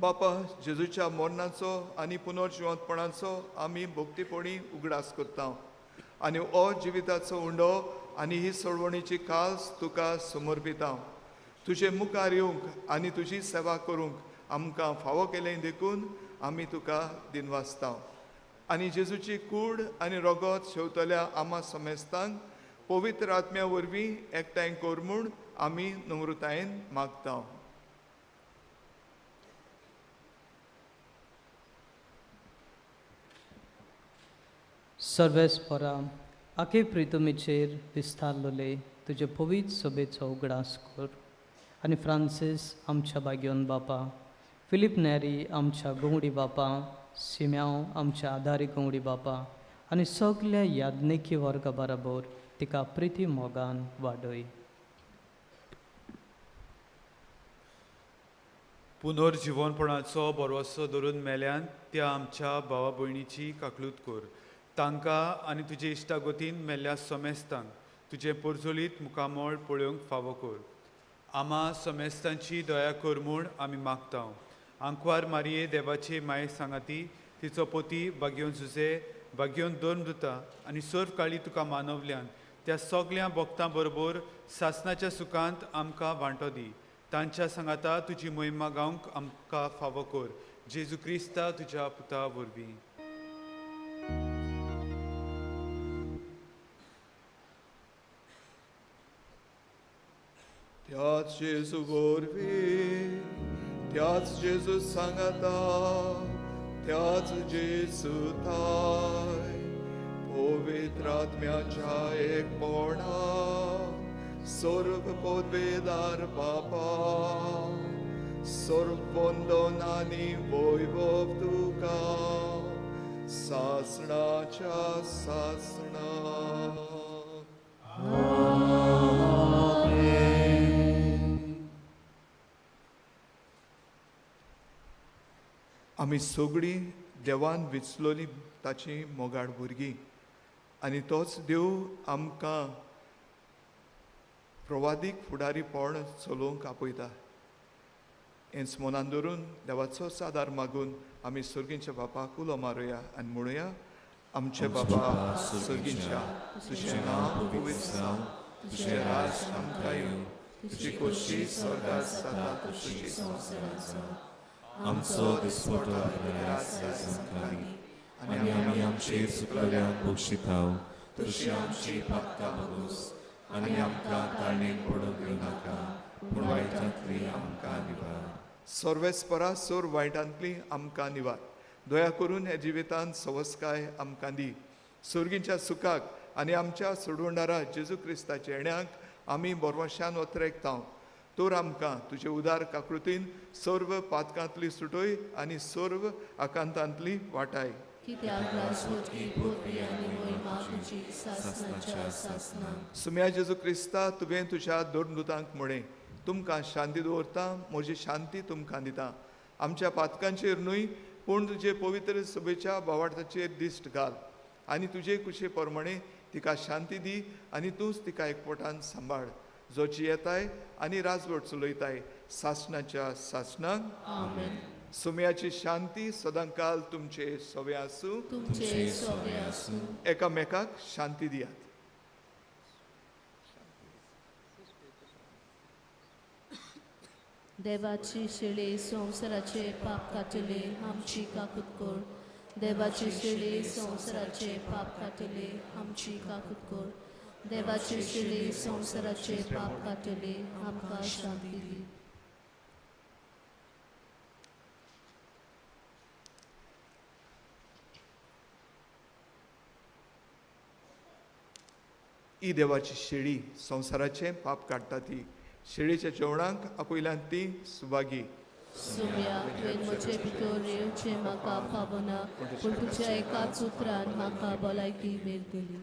बापा, जेजूच्या मरणाचो आनी पुनर्जिवंतपणाचो आमी भक्तीपणी उगडास करता आनी हो जिविताचो उंडो आनी ही सोडवणीची काल्स तुका समर्पिता. तुजे मुखार येवंक आनी तुजी सेवा करूंक आमकां फावो केलें देखून आमी तुका दिनवासता. आनी जेजूची कूड आनी रोगत शेवतल्या आमा समेस्तांक पवित्र आत्म्या वरवीं एकठांय कर म्हूण आमी नम्रतायेन मागता. सर्वेस्परा आखे प्रितमीचेर विस्तारलोले तुजे पवित्र सभेचो उगडास कर आनी फ्रांसीस आमच्या बाग्योन बापा, फिलीप नेरी आमच्या गंवडी बापा, सिम्यांव आमच्या आदारी गंवडी बापा आनी सगल्या याज्ञिकी वर्गा बराबर तिका प्रिती मोगान वाडय. पुनर्जिवनपणाचो भरवसो धरून मेल्यान त्या आमच्या भावा भयणीची काकलूत कर, तांकां आनी तुजे इश्टागतीन मेल्ल्या समेस्तांक तुजें पोरजोलीत मुखामळ पळोवंक फावो कर. आमा समेस्तांची दया कर म्हूण आमी मागता. आंकवार मारये देवाचे माये सांगाती तिचो पोती बागयोन जुजे बागयोन दोन दुता आनी सर्व काळी तुका मानवल्यान त्या सगल्या भक्तां बरोबर सासनाच्या सुखांत आमकां वांटो दी. तांच्या सांगाता तुजी मोहिमा गावंक आमकां फावो कर. जेजू क्रिस्ता तुज्या पुता वरवीं. त्याच जेजू वरवीं, त्याच जेजू सांगाता, त्याच जेजू थाय पवित्र आत्म्याच्या एकपणान सर्व पदवेदार बापा, सर्वंदन आनी वैभव तुका सासणाच्या सासणा. आमी सगळीं देवान विचलोली ताची मोगाळ भुरगीं आनी तोच देव आमकां प्रवादीक फुडारीपण चलोवंक आपयता. हेंच मनान धरून देवाचोच आदार मागून आमी सर्गींच्या बापाक उलो मारुया आनी म्हणुया, आमचे बाबा सर्गींच्या, तुजें नांव पवित्र जावं, तुजें राज आमकां येवं, तुजी खोशी स्वर्गात जाता तशी संवसारांत जावं. आमचो दिसवटो आयज आमकां दी आनी आमी आमचेर चुकलेल्यांक बक्षिताव तशी आमची पातकां भोगोस आनी आमकां ताळणेक पडूंक दिवनाका पूण वायटांतली आमकां निवार. सर्वेस्परा सोर वायटांतली आमकां निवार. दया करून ह्या जिवितांत सवस्काय आमकां दी. सर्गींच्या सुखाक आनी आमच्या सोडवणारा जेजू क्रिस्ताच्या येण्याक आमी बोरवाशान ओतरेकताव. तर आमकां तुजे उदार काकृतीन सर्व पातकांतली सुटय आनी सर्व आकांतांतली वाटाय. कित्याक राजवटकी पदवी आनी मोहिमा तुजी सासणाच्या सासणाक. सुम्या जेजू क्रिस्ता, तुवें तुज्या दोन दुतांक म्हळें, तुमकां शांती दवरता, म्हजी शांती तुमकां दिता. आमच्या पातकांचेर न्हय पूण तुजे पवित्र सभेच्या भावार्थाचेर दिश्ट घाल आनी तुजे कुशे प्रमाणे तिका शांती दी आनी तूंच तिका एकवटान सांबाळ, जो जियेताय आनी राजवट चलयताय सासणाच्या सासणाक. आमेन. सुम्याची शांती सदांकाल तुमचे सवे आसूं. तुमचे सवे आसूं. एकामेकाक शांती दियात. देवाची शिळे संवसाराचे पाप काटले आमची काकूत कर. देवाची शिळे संवसाराचे पाप काटले आमची काकूत कर. देवाची शिळे संवसाराचे पाप काटले आमकां शांती दी. ही देवाची शेळी संवसाराचें पाप काडटा ती शेळीच्या जेवणाक आपयल्यान ती सुभागी. सुम्या, तुवें म्हजे भितर येवचें म्हाका फावना, पूण तुज्या एकाच उतरान म्हाका भलायकी मेळटली.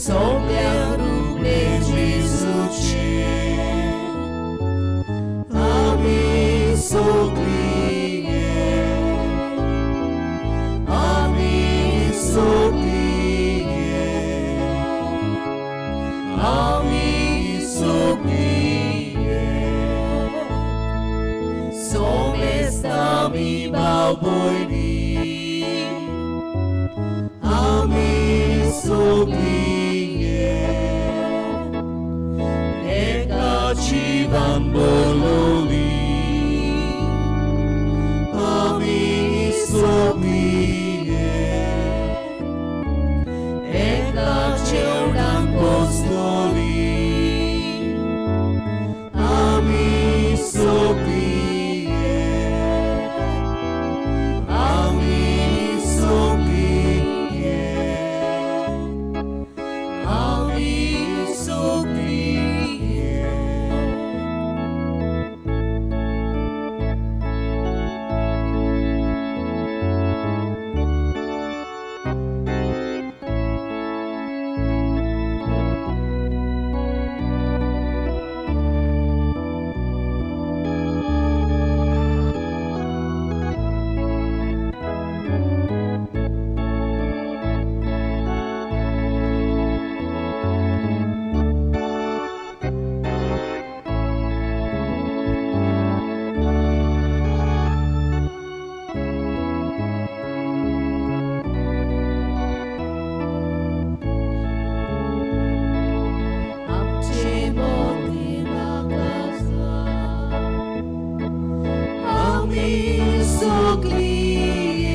Soglia ruble Gesù c'è. भयणी आमी सगळीं एक एका जिवान बोलोली आमी सगळीं एक एका जेवणाक बसलोली आमी सगळीं एक आमी सगळीं एक आमी सगळीं एक. आमचे मोदी नाका आमी सगळीं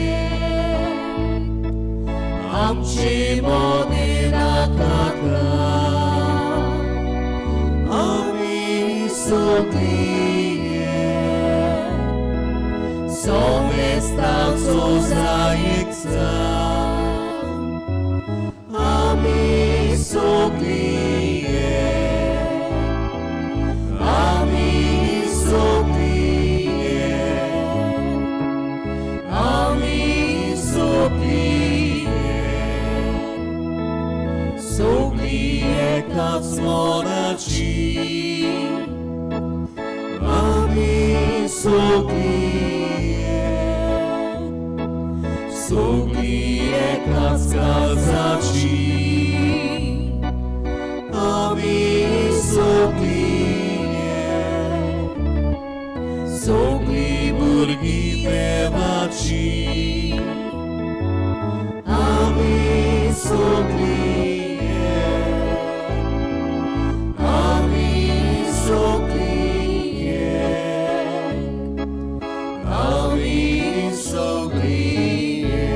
एक आमचे मोदी नाका आमी सगळीं एक सोमेस्ताचो जायचा आमी सगळीं एक आमी सगळीं एक आमी सगळीं एक सगळीं एकाच मनाची आमी सगळीं एक सगळीं एकाच काळजाची आमी सगळीं एक सगळीं भुरगीं देवाची आमी सगळीं एक आमी सगळीं एक आमी सगळीं एक.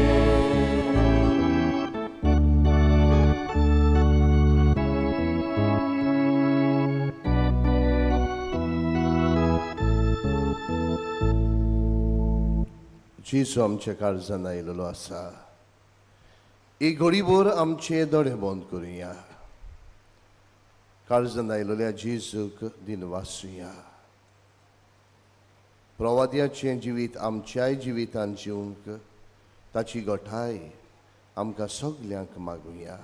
जेजू आमच्या काळजान आयलेलो आसा. एक घडीभर आमचे दोळे बंद करुया. काळजान आयलेल्या जेजूक दिनवासुया. प्रवाद्याचें जिवीत आमच्याय जिवितान जिवंक ताची गठाय आमकां सगल्यांक मागुया.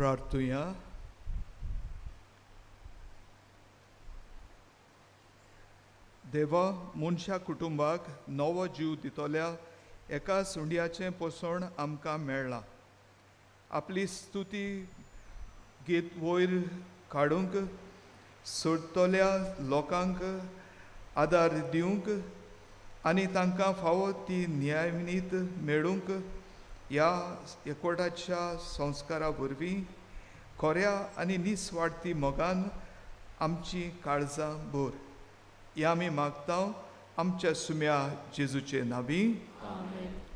प्रार्थुया. देवा, मनशा कुटुंबाक नवो जीव दितल्या एका सुंड्याचें पोसण आमकां मेळ्ळां. आपली स्तुती गीत वयर काडूंक सोडटल्या लोकांक आदार दिवंक आनी तांकां फावो ती न्यायनीत मेळूंक ह्या एकवटाच्या संस्कारा वरवीं खऱ्या आनी निस्वार्थी मोगान आमची काळजां भर. ह्या आमी मागता आमच्या सुम्या जेजूचे नावी.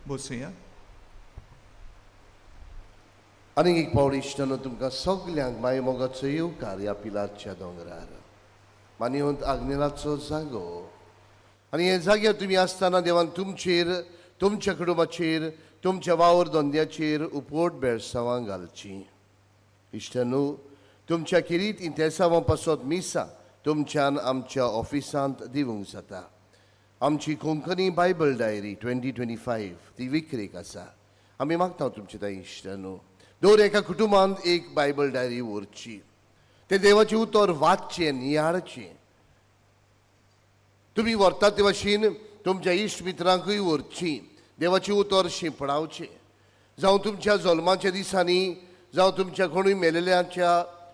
बसुया. आनीक एक पावट इश्टानो तुमकां सगल्यांक माय मोगाचो येवकार ह्या पिलारच्या दोंगरार मानिवंत आग्नेलाचो जागो. आनी हे जाग्यार तुमी आसतना देवान तुमचेर, तुमच्या कुटुंबाचेर, तुमच्या वावर धंद्याचेर उपवट बेळसांवां घालची. इश्टानो, तुमच्या किरीत इंतेसांवां पासत मिसां तुमच्यान आमच्या ऑफिसांत दिवंक जाता. आमची कोंकणी बायबल डायरी 2025 ती विक्रेक आसा. आमी मागता तुमचे ताई इश्टानो, दर एका कुटुंबांत एक बायबल डायरी उरची, तें देवाचें उतर वाचचें, नियाळचें. तुमी व्हरतात ते भाशेन तुमच्या इश्ट मित्रांकूय व्हरची, देवाचें उतर शिंपडावचें. जावं तुमच्या जल्माच्या दिसांनी, जावं तुमच्या कोणूय मेलेल्यांच्या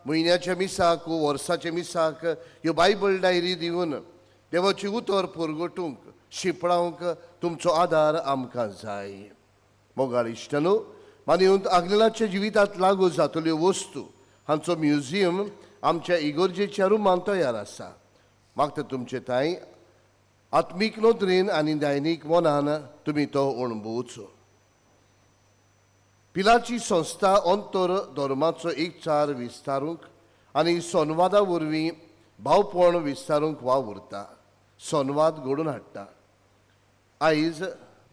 म्हयन्याच्या मिसाक वो वर्साच्या मिसाक ह्यो बायबल डायरी दिवन देवाचें उतर पुरगटूंक, शिंपडावंक तुमचो आदार आमकां जाय. मोगाळ इश्टानो, मानवंत आग्नेलाच्या जिवितांत लागू जातल्यो वस्तू हांचो म्युझियम आमच्या इगोर्जेच्या रुमांत तयार आसा. मागता तुमचे ताय आत्मीक नदरेन आनी दैनीक मनान तुमी तो अणभवचो. पिलाची संस्था अंतर धर्माचो एकचार विस्तारूंक आनी संवादा वरवीं भावपण विस्तारूंक वावुरता, संवाद घडोवन हाडटा. आयज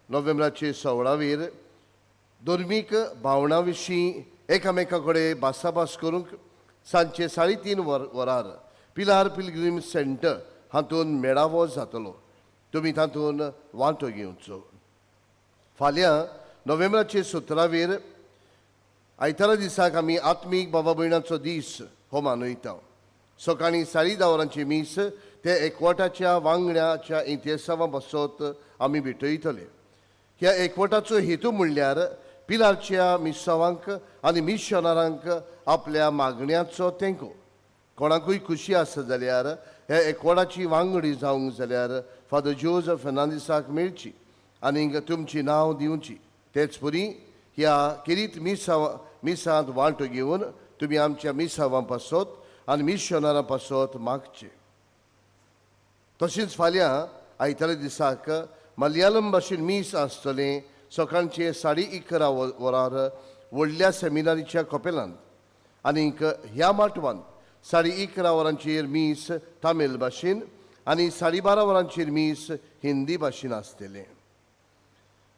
नोव्हेंबराचे 16वेर धर्मीक भावनां विशीं एकामेका कडेन भासाभास करूंक सांजचे 3:30 वरार पिलार पिलग्रीम सेंटर हातूंत मेळावो जातलो. तुमी तातूंत वांटो घेवचो. फाल्यां नोव्हेंबराचे 17वेर आयतारा दिसाक आमी आत्मीक बाबा भयणाचो दीस हो मनयता. सकाळीं 10:30 वरांची मीस ते एकवटाच्या वांगड्याच्या इतिहासावा बसत आमी भेटयतले. ह्या एकवटाचो हेतू म्हणल्यार पिलारच्या मिसावांक आनी मिशनरांक आपल्या मागण्याचो तेंको. कोणाकूय खुशी आसा जाल्यार ह्या एकवटाची वांगडी जावंक जाल्यार फादर जोजफ फेर्नांदीसाक मेळची आनीक तुमची नांव दिवची. तेच परी ह्या किरीत मिसांत वांटो घेवन तुमी आमच्या मिसावां पासत आनी मिशनरां पासत मागचे. तशेंच फाल्यां आयतारा दिसाक मलयालम भाशेन मीस आसतलें सकाळचे 11:30 वरार व्हडल्या सेमिनारीच्या कपेलांत. आनीक ह्या माटवांत 11:30 वरांचेर मीस तामील भाशेन आनी 12:30 वरांचेर मीस हिंदी भाशेन आसतलें.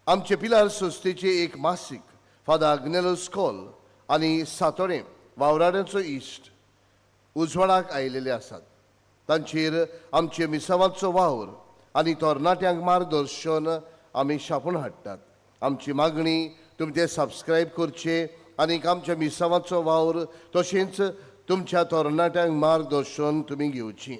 आमचे पिलार संस्थेचे एक मासीक फादर आग्नेलो स्कॉल आनी सातोडें वावराड्यांचो इश्ट उजवाडाक आयिल्ले आसात. तांचेर आमचे मिसावांचो वावर आनी तरणाट्यांक मार्गदर्शन आमी छापून हाडटात. आमची मागणी तुमी ते सबस्क्रायब करचे आनी आमच्या मिसावांचो वावर तशेंच तुमच्या तरणाट्यांक मार्गदर्शन तुमी घेवची.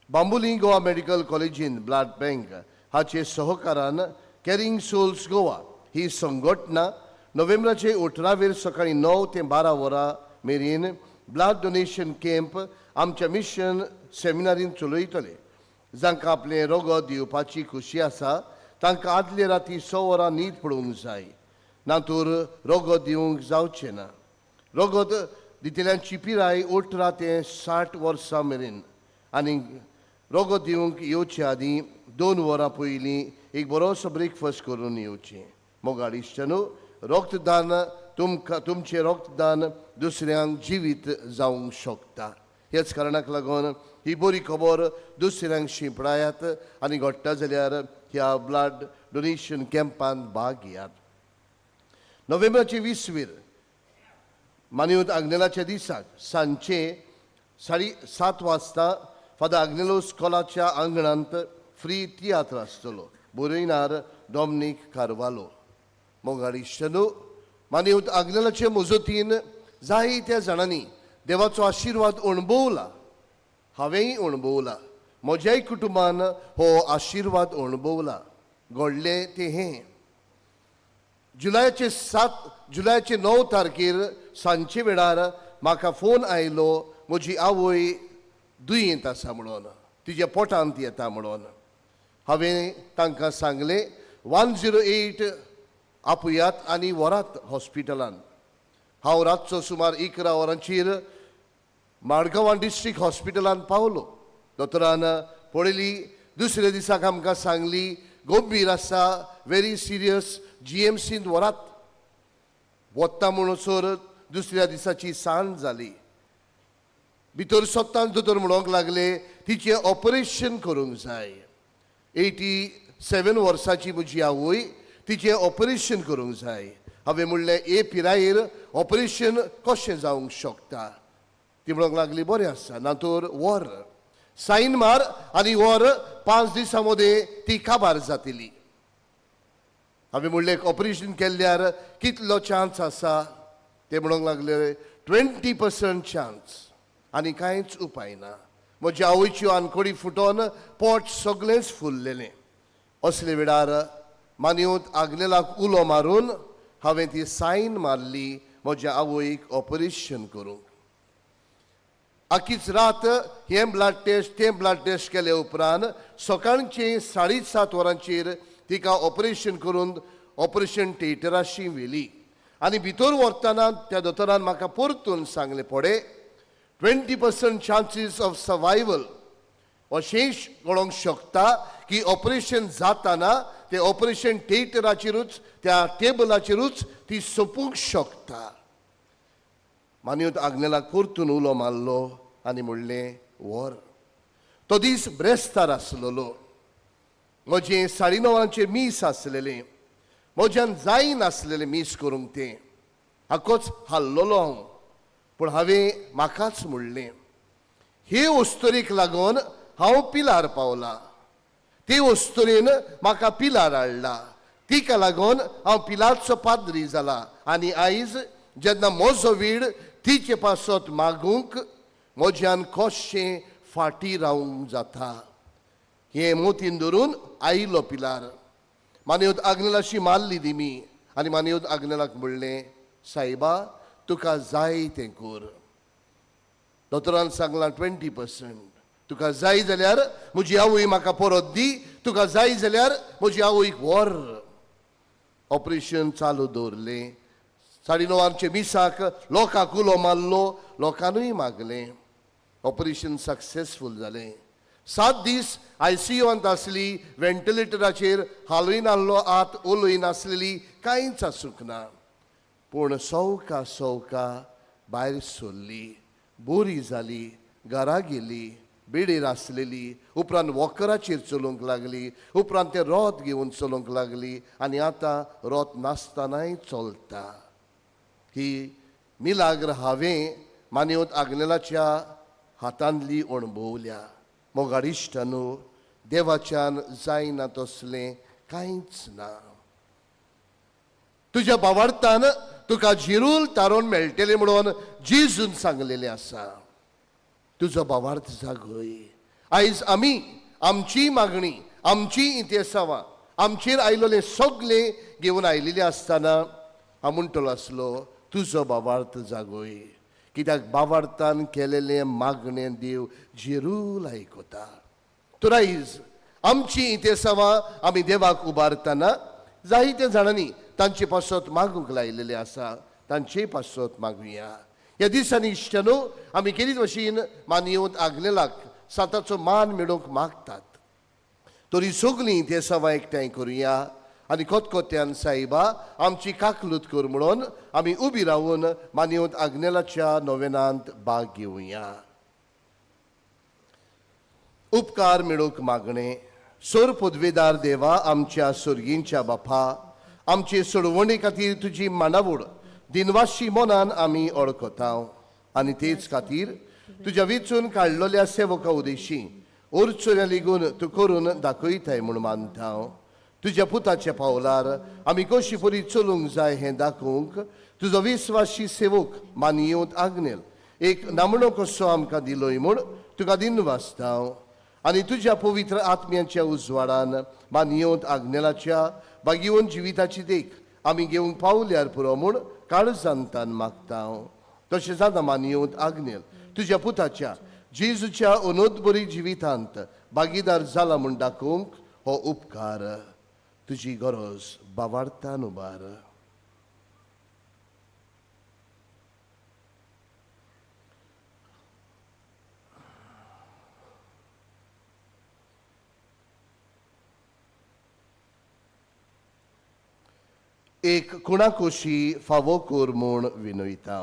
बांबोली गोवा मेडिकल कॉलेजीन ब्लड बँक हाचे सहकारान कॅरिंग सोल्स गोवा ही संघटना नोव्हेंबराचे 18वेर सकाळीं 9 ते 12 वरां मेरेन ब्लड डोनेशन कॅम्प आमच्या मिशन सेमिनारीन चलयतले. जांकां आपलें रगत दिवपाची खुशी आसा तांकां आदले राती 6 वरां न्हीद पडूंक जाय, नातर रगत दिवंक जावचें ना. रगत दितल्यांची पिराय 18 ते 60 वर्सां मेरेन आनी रगत दिवंक येवचे आदीं 2 वरां पयलीं एक बरोसो ब्रेकफास्ट करून येवचें. मोगाळ इश्टानो, रक्तदान तुमकां तुमचें रक्तदान दुसऱ्यांक जिवीत जावंक शकता. ह्याच कारणाक लागून ही बरी खबर दुसऱ्यांक शिंपडायात आनी घडटा जाल्यार ह्या ब्लड डोनेशन कॅम्पांत भाग घेयात. नोव्हेंबराचे 20वेर मानवत आग्नेलाच्या दिसाक सांजचे 7:30 वाजता फादर आग्नेलो स्कॉलाच्या आंगणांत फ्री तियात्र आसतलो. बरयणार डॉमनीक कार्वालो. मोगाळ इश्टानो, मानवत आग्नेलाचे मजतीन जायत्या जाणांनी देवाचो आशिर्वाद अणभवला. हांवेंय अणभवला, म्हज्याय कुटुंबान हो आशिर्वाद अणभवला. घडलें तें हें, जुलयाचे 9 तारखेर सांजचे वेळार म्हाका फोन आयलो, म्हजी आवय दुयेंत आसा म्हणून, तिज्या पोटांत येता म्हणून. हांवें तांकां सांगलें 108 आपयात आनी व्हरात हॉस्पिटलान. हांव रातचो सुमार 11 वरांचेर माडगांवां डिस्ट्रिक्ट हॉस्पिटलान पावलो. दोतोरान पळयली, दुसऱ्या दिसाक आमकां सांगली गंभीर आसा, व्हेरी सिरियस, जीएमसींत व्हरात. वता म्हणसर दुसऱ्या दिसाची सांज जाली. भितर सोदतान दोतोर म्हणूंक लागले तिचें ऑपरेशन करूंक जाय. 87 वर्सांची म्हजी आवय, तिचें ऑपरेशन करूंक जाय. हांवें म्हणलें हे पिरायेर ऑपरेशन कशें जावंक शकता? ती म्हणूंक लागली बरें आसा, ना तर व्हर, सायन मार आनी व्हर, 5 दिसां मदें ती काबार जातली. हांवें म्हणलें ऑपरेशन केल्यार कितलो चान्स आसा? ते म्हणूंक लागले 20% चान्स आनी कांयच उपाय ना. म्हज्या आवयच्यो आनकोडी फुटोन पोट सगळेंच फुल्लेलें. असले वेळार मानयत आग्नेलाक उलो मारून हांवें ती सायन मारली म्हज्या आवयक ऑपरेशन करूंक. आखीच रात हें ब्लड टेस्ट तें ब्लड टेस्ट केले उपरांत सकाळचें 7:30 वरांचेर तिका ऑपरेशन करून ऑपरेशन थिएटराशी व्हेली आनी भितर व्हरतना त्या दोतोरान म्हाका परतून सांगलें पडे 20% चान्सीस ऑफ सर्वायवल अशेंय कळोंक शकता की ऑपरेशन जाताना तें ऑपरेशन थिएटराचेरूच त्या टेबलाचेरूच ती सोंपूंक शकता. मानयत आग्नेलाक परतून उलो मारलो आनी म्हणलें व्हर. तो दीस ब्रेस्तार आसलेलो. म्हजें 9:30 वरांचेर मीस आसलेलें. म्हज्यान जायनासलेलें मीस करूंक तें हाकोच हाल्लोलो हांव. पूण हांवें म्हाकाच म्हणलें हे वस्तुरीक लागून हांव पिलार पावला, ते वस्तुरीन म्हाका पिलार हाडला, तिका लागून हांव पिलारचो पाद्री जाला आनी आयज जेन्ना म्हजो वीड तिचे पासत मागूंक म्हज्यान कशें फाटीं रावंक जाता. हें मोतीन धरून आयलो पिलार. मानयत आग्नेलाशी मारली दिमी आनी मानयत आग्नेलाक म्हणलें सायबा तुका जाय तें कर. दोतोरान सांगलां 20%, तुका जाय जाल्यार म्हजी आवय म्हाका परत दी, तुका जाय जाल्यार म्हजी आवयक व्हर. ऑपरेशन चालू दवरलें. 9:30 वरांचे मिसाक लोकांक उलो मारलो, लोकांनूय मागलें. ऑपरेशन सक्सेसफूल जालें. 7 दीस आयसीयूंत आसली, व्हेंटिलेटराचेर हालय नासलो आत उलय नासलेली, कांयच आसूंक ना. पूण सवका सवका भायर सरली, बरी जाली, घरा गेली, बेडीर आसलेली. उपरांत वॉकराचेर चलूंक लागली, उपरांत तें रोत घेवन चलूंक लागली आनी आतां रोत नासतनाय चलता. ही मिलाग्र हांवें मानयत आग्नेलाच्या हातांतली अणभवल्या. मोगाडिश्टानू, देवाच्यान जायना तसलें कांयच ना. तुज्या बावार्थान तुका जिरूल तारोन मेळटलें म्हणून जेजून सांगलेलें आसा. तुजो बावार्थ जागय. आयज आमी आमची मागणी, आमची इतिहासावां आमचेर आयलेलें सगळें घेवन आयिल्लें आसतना हांव म्हणटलो आसलो तुजो बावार्थ जागय. कित्याक बावार्थान केलेलें मागणें देव जेरूल आयकता. तर आयज आमची इतिहासावां आमी देवाक उबारतना जायते जाणांनी तांचे पासत मागूंक लायलेलें आसा, तांचे पासत मागुया. ह्या दिसांनी इश्टानो आमी केरीत भशेन मानयत आग्नेलाक सांताचो मान मेळोवंक मागतात. तरी सगळीं इतिहासावां एकठांय करुया आनी कोतकोत्यान सायबा आमची काकलूत कर म्हणून आमी उबी रावन मानयत आग्नेलाच्या नोवेनांत भाग घेवया. उपकार मेळोवंक मागणें. सोर पदवेदार देवा, आमच्या सोर्गींच्या बापा, आमचे सोडवणे खातीर तुजी मानावड दिनवाशी मनान आमी ओळखता आनी तेच खातीर तुज्या वेंचून काडलेल्या सेवका उदेशी अडचण्या लेगून तूं करून दाखयताय म्हूण मानता. तुज्या पुताच्या पावलार आमी कशी परी चलूंक जाय हें दाखोवंक तुजो विस्वाशी सेवक मानयत आग्नेल एक नामणो कसो आमकां दिलोय म्हूण तुका दिनवासता. आनी तुज्या पवित्र आत्म्याच्या उजवाडान मानयत आग्नेलाच्या बागेवन जिविताची देख आमी घेवंक पावल्यार पुरो म्हूण काळजांतान मागता. तशें जाता मानयत आग्नेल तुज्या पुताच्या जेजूच्या अनोदबरी जिवितांत भागीदार जाला म्हूण दाखोवंक हो उपकार तुजी गरज बावार्थान उबार. एक कुणाकोशी फावो कोर म्हूण विनयता.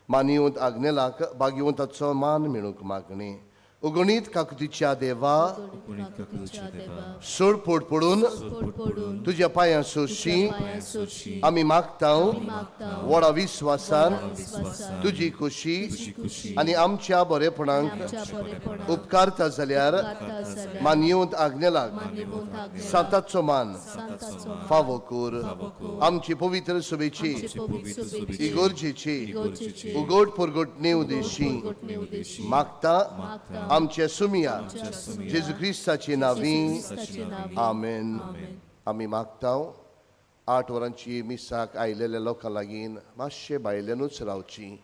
मानयत आग्नेलाक बागेवन ताचो मान मेळूंक मागणें. अगणीत काकुतीच्या देवा, कोणीत काकुळच्या देवा, सोड पोट पडून पोट पडून तुज्या पांयां सोशी पांयां सोरशी आमी मागता, मागता, व्हडा विस्वासान विस्वासान तुजी खुशी तुजी खुशी आनी आमच्या बरेपणाक आमच्या बरेपणाक उपकारता जाल्यार उपकारता जाल्यार मानयेवंत आग्नेलाक मानयेवंत आग्नेलाक सांताचो मान सांताचो फावो कर. आमची पवित्र सभेची आमचे पवित्र सभेची इगोर्जेची इगोर्जेची उगोट परगट नेव देशी उगोट नेव देशी मागता मागता आमच्या सुमिया आमच्या सुमिया जेजू क्रिस्ताची नावी. क्रिस्ताचे नांवी. आमेन. आमेन. आमी मागता 8 वरांची मिसाक आयलेल्या लोकां लागीं मातशें भायल्यानूच रावची.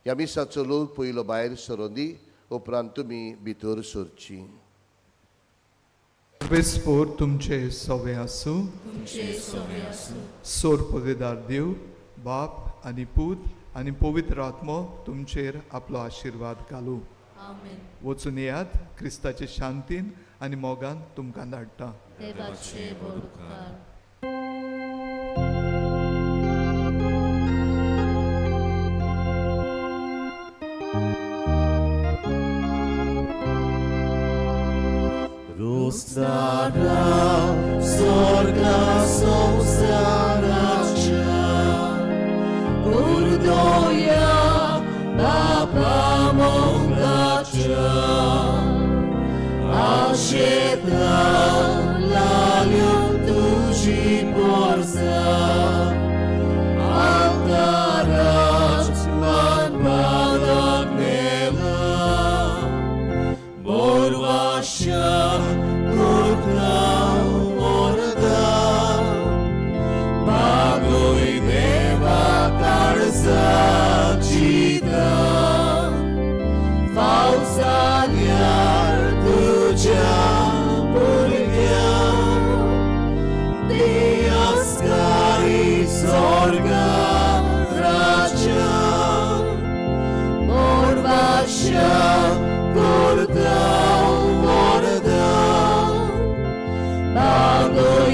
ह्या मिसाचो लोक पयलो भायर सरोंदी, उपरांत तुमी भितर सरची. वेस्पोर तुमचे सवे आसूं. तुमचे सवे आसूं. सोर पदवेदार देव बाप आनी पूत आनी पवित्र आत्मो तुमचेर आपलो आशिर्वाद घालूं. आमेन. वचून येयात, क्रिस्ताचे शांतीन आनी मोगान तुमकां धाडटा. देवाचे व्हड उपकार. Rostara, sorga संसाराच्या कुर्दोया बापा मोगाच्या आशेता लाल्यो तुजी पोरसा आकाराच मान बाळगलेला मोरवाशा कुर्ता मोरदा बागोय देवा काळजा जिता पावसाल्यार तुज्या भुरग्यांक दियास्कारी स्वर्गा राज्या मोरवाशा कुर्ता मोरदा बागोय.